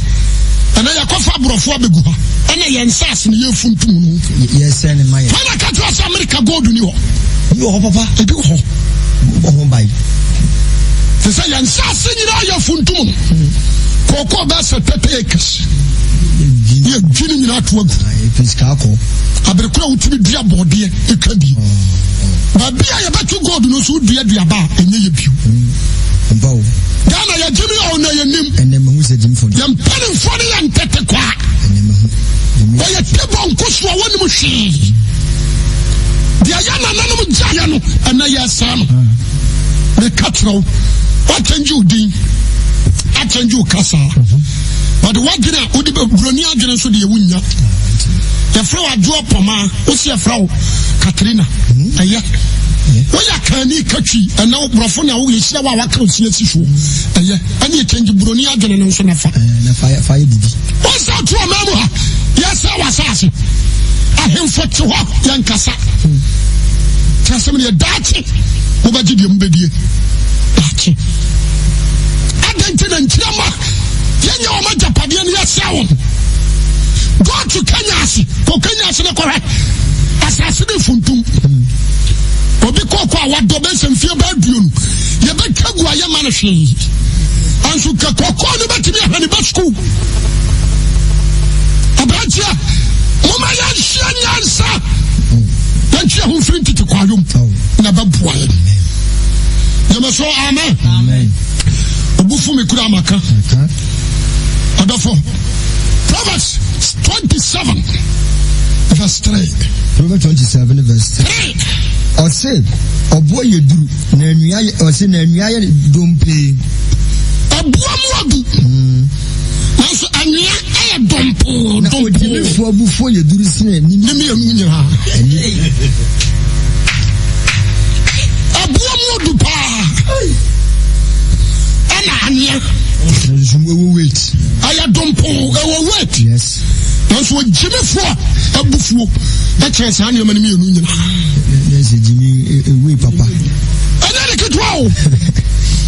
Ɛnɛ yɛkɔfa aborɔfo abɛgu ha. Ɛna yɛn nsaase no yɛfuntum no. Yɛsɛ ne ma yɛ. Fana ka kyerɛ sɛ America gold ni hɔ. Bi wɔ hɔ papa. Ebi wɔ hɔ. Bɔ ho ban. Te sɛ yɛn nsaase nyinaa yɛ funtum no. Kɔkɔɔ bɛyɛ sɛ 30 acres. Yɛdwi ne nyinaa to agu. Abere koro a wotumi dua bɔɔdeɛ etwa bi. Baabi a yɛbɛtwe gold no nso wodua duaba a ɛnyɛ yɛ bio. Ghana yɛgye mi a ɔna yɛnim. Yɛn mpanimfoɔ no yɛ ntɛtɛ kwa. Wɔyɛ tebɔ nkosoa wɔnim hwee. Deɛ yɛ nananom gyaeɛ no ɛnɛ yɛ saa no. Meka kyerɛ wo, woakyɛngye wo din, akyɛngye wo kasa. But woadwene a wode buroni adwene nso deɛ wonnya. Yɛfrɛ wo adwoɔ pɔmaa, wosi yɛfrɛ wo Katrina. Ɛyɛ. Woyɛ akanni katwi, ɛnɛ wo borɔfo na woyɛ hyia wo a waka osi asi soɔ. Ɛyɛ. Ɛne ɛkyɛngye buroni adwene no nso nafa. Wɔnsa to ɔman mu ha, yɛsɛ wɔ asase. Ahemfo te hɔ, yɛnkasa. Kyerɛ sɛ deɛ daakye mobɛgye deɛ mobɛdie. Daakye. Adɛn nti na nkyerɛma yɛnyɛ wɔn agyapadeɛ no yɛsɛ wɔn. Go to Kenya ase, kɔ Kenya ase ne kɔhwɛ. Asase ne funtum. Obi kɔkɔ a wadɔ bɛsɛ mfie bɛɛ aduonu. Yɛbɛtwa gu a yɛma no hwee. Anso ka kɔkɔɔ no bɛtumi ahwɛ ne ba sukuu. Aberanteɛ, moma yɛnhyia nyansa. Yɛntwe ho mfiri ntete kwayom na bɛboa yɛn. Yɛmɛ so amen. Obufu me kura maka. Ɔdɔfo. Proverbs 27 verse 3. Proverbs 27 verse 3. Ɔse ɔboɔ yɛ duru na anwia yɛ ɔse na anwia yɛ dompee. Ɛboɔ mu adu. Nanso anwia yɛ dompoo. Na ogyimifoɔ abufuo yɛ duru sene ne mmienu nyinaa. Ɛboɔ mu adu paa. Ɛna anwia. Nanso ɛwɔ weight. Ɛyɛ dompoo ɛwɔ weight. Yes. Nanso ogyimifoɔ abufuo ɛkyɛn saa nneɛma no mmienu nyinaa. Nɛsɛ gyimi ewe papa. Ɛnyɛ ne ketewa o.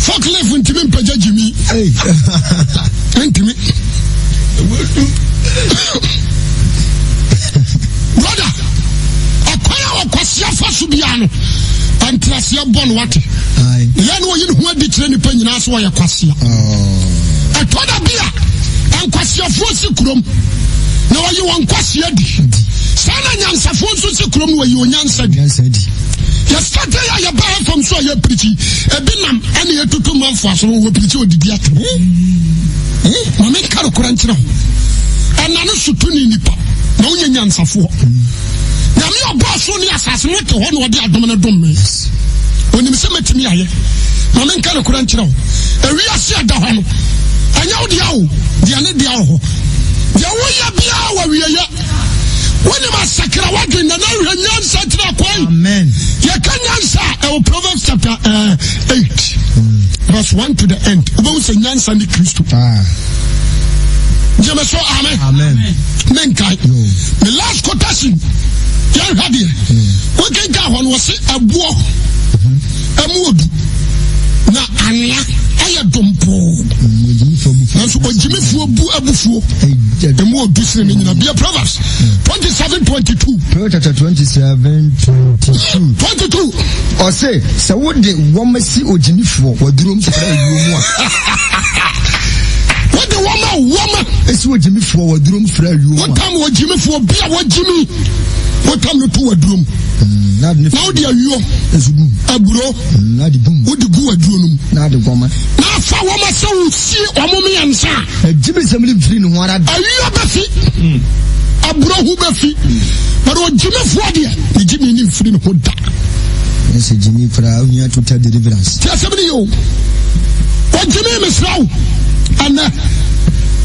Forklift ntumi mpagya gyimi. Ntumi. Brother, ɛkwan a ɔkwasia fa so biara no, nteaseɛ bɔ no wate. Yɛ na ɔyi ne ho adi kyerɛ nipa nyinaa sɛ ɔyɛ kwasia. Ɛtɔ da bi a, nkwasiafoɔ si kurom na wɔyi wɔn nkwasia di. Saa na nyansafoɔ nso si kurom na wɔyi wɔn nyansa di. Yɛsate yɛ a yɛba fam so a yɛpirikyi, ebi nam ɛne yɛtutu manfoɔ aso wɔ pirikyi odidi ato. Ma menka nokorɛ nkyerɛ wo, ɛna no so tu ne nipa na wonyɛ nyansafoɔ. Nyame ɔbɔɔ so ne asase no te hɔ na ɔde adom no dom me. Onim sɛ mɛtumi ayɛ. Ma menka nokorɛ nkyerɛ wo, ewiase ɛda hɔ no, ɛnyɛ wo dea o, deɛ ne dea wɔ hɔ. Deɛ woyɛ biara wɔ wieyɛ. Wonim asakra wadwen na na ahwɛ nyansa kyerɛ kwan. Amen. Yɛka nyansa a ɛwɔ Proverbs chapter 8 verse 1 to the end. Wobɛhu sɛ nyansa ne Kristo. Ah. Gyeme so amen. Amen. Menkae. Me last quotation yɛnhwɛ deɛ. Wokenka hɔ no wɔse ɛboɔ ɛmu odu na anwea ɛyɛ dompoo. Nanso ogyimifoɔ bu abufuo ɛmu odu sene ne nyina. Bia Proverbs 27 22. Proverbs chapter 27 22. 22. Ɔse sɛ wode wɔma si ogyimifoɔ wadurom frɛ ayuo mu a. Wode wɔma wɔma. Esi ogyimifoɔ wadurom frɛ ayuo mu a. Wotam ogyimifoɔ bi a wagyimi. Wotam no to wadurom. Na wode ayuo. Aburo. Wode gu waduro no mu. Na ade gɔma. Na afa wɔma sɛ wosie wɔn mmiɛnsa a. Agyimisɛm no mfiri ne ho ara da. Ayuo bɛfi. Aburo ho bɛfi. But ogyimifoɔ deɛ, ne gyimi ne mfiri ne ho da. Ɛsɛ gyimi koraa, ohia total deliverance. Ti asɛm ne yɛ o. Ogyimi mesrɛ wo, ɛnɛ,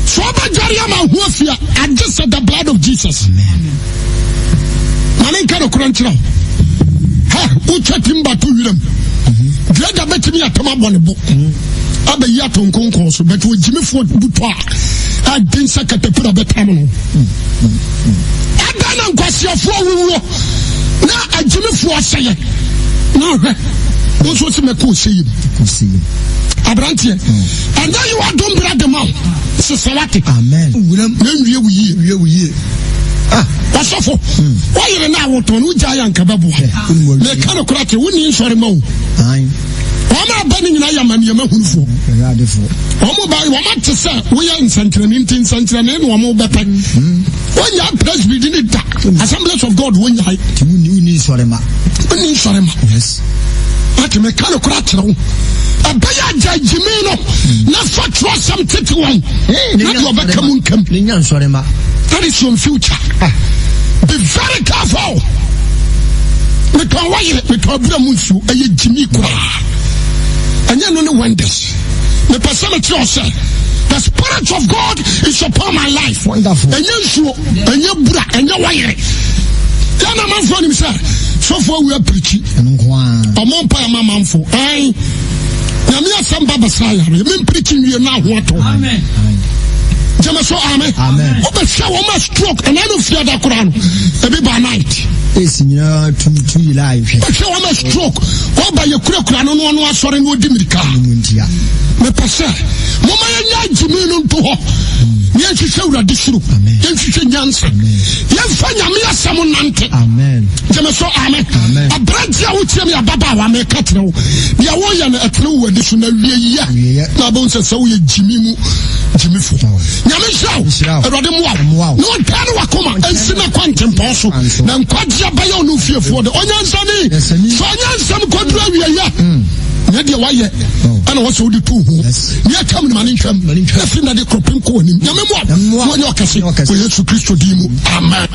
sɛ ɔbɛdware ama ho afia, agye sɛ the blood of Jesus. Amen. Ma ne nka nokorɛ nkyerɛ wo. Ha, wotwa timba to wiram. Dua bɛtumi atam abɔ ne bo. Abɛyi ato nkonkɔn so, but ogyimifoɔ butɔ a, ɛden sɛ katapira bɛtam no. Ɛdɛn na nkwaseafoɔ wuwuo na agyimifoɔ asɛyɛ na ɔhwɛ wo nso sɛ mɛkɔ ɔsɛyɛ mu aberanteɛ ɛnɛ yi wadom bra de ma wo sesɛ wate na nwie wo yie ɔsɔfo woyere no a wotɔn no wogyae anka bɛboa meka no kora te wonni nsɔre ma wo wɔn a ba no nyinaa yɛ amanneɛma hunufoɔ wɔn ba wɔn ate sɛ woyɛ nsɛnkyerɛnne nti nsɛnkyerɛnne na wɔn bɛpɛ wɔnya presbytery ne da Assemblies of God wɔnyae wonni nsɔrema wonni nsɔrema ate meka no kora kyerɛ wo ɛbɛyɛ agya gyimi no na fa twerɛsɛm tete wɔn na deɛ ɔbɛka mu nkam ne nya nsɔrema that is your future ah. Be very careful. Metɔn wayere, metɔn abura mu nsuo, ɛyɛ gyimi koraa. Ɛnyɛ no ne wonders. Mepɛ sɛ mekyerɛ wo sɛ the spirit of God is upon my life. Wonderful. Ɛnyɛ nsuo, ɛnyɛ bura, ɛnyɛ wayere. Yɛn na amanfoɔ nim sɛ sɔfo awu apirikyi. Ɔmo mpa ɛma amanfo. Ɛn. Nyame asɛm ba bɛsa yare. Mempirikyi nwie na aho atɔ. Amen. Gyeme so amen. Wobɛhwɛ wɔn a stroke ɛna no fiada koraa no ebi ba night. Esi nyinaa tu tu yi lai hwɛ. Wobɛhwɛ wɔn a stroke wɔba yɛ kurakura no no ɔno asɔre no ɔdi mirika. Mepɛ sɛ moma yɛnya agyimi no nto hɔ na yɛnhwehwɛ Awurade suro yɛnhwehwɛ nyansa yɛmfa Nyame asɛm nante. Gyeme so amen. Aberanteɛ a wotie me ababaawa meka kyerɛ wo deɛ woyɛ no ɛtene wo ani so na wie yɛ na abɛhu sɛ sɛ woyɛ gyimi mu gyimifo. Nyame nhyira wo. Awurade mmoa wo. Na ɔntaa ne wakoma ɛnsi na kɔ ntempɔn so. Na nkwagyeɛ bɛyɛ ɔno fiefoɔ de. Ɔnyansani. Sɛ ɔnyansɛm kɔduru awieyɛ. Mm. Nyɛ deɛ wayɛ ɛna wɔ sɛ wode tu ho. Nea atwam no ma ne ntwam. Na firi na de kɔpem kɔ w'anim. Nyame mmoa wo. Na ɔnyɛ ɔkɛse. Wɔ Yesu Kristo din mu. Amen.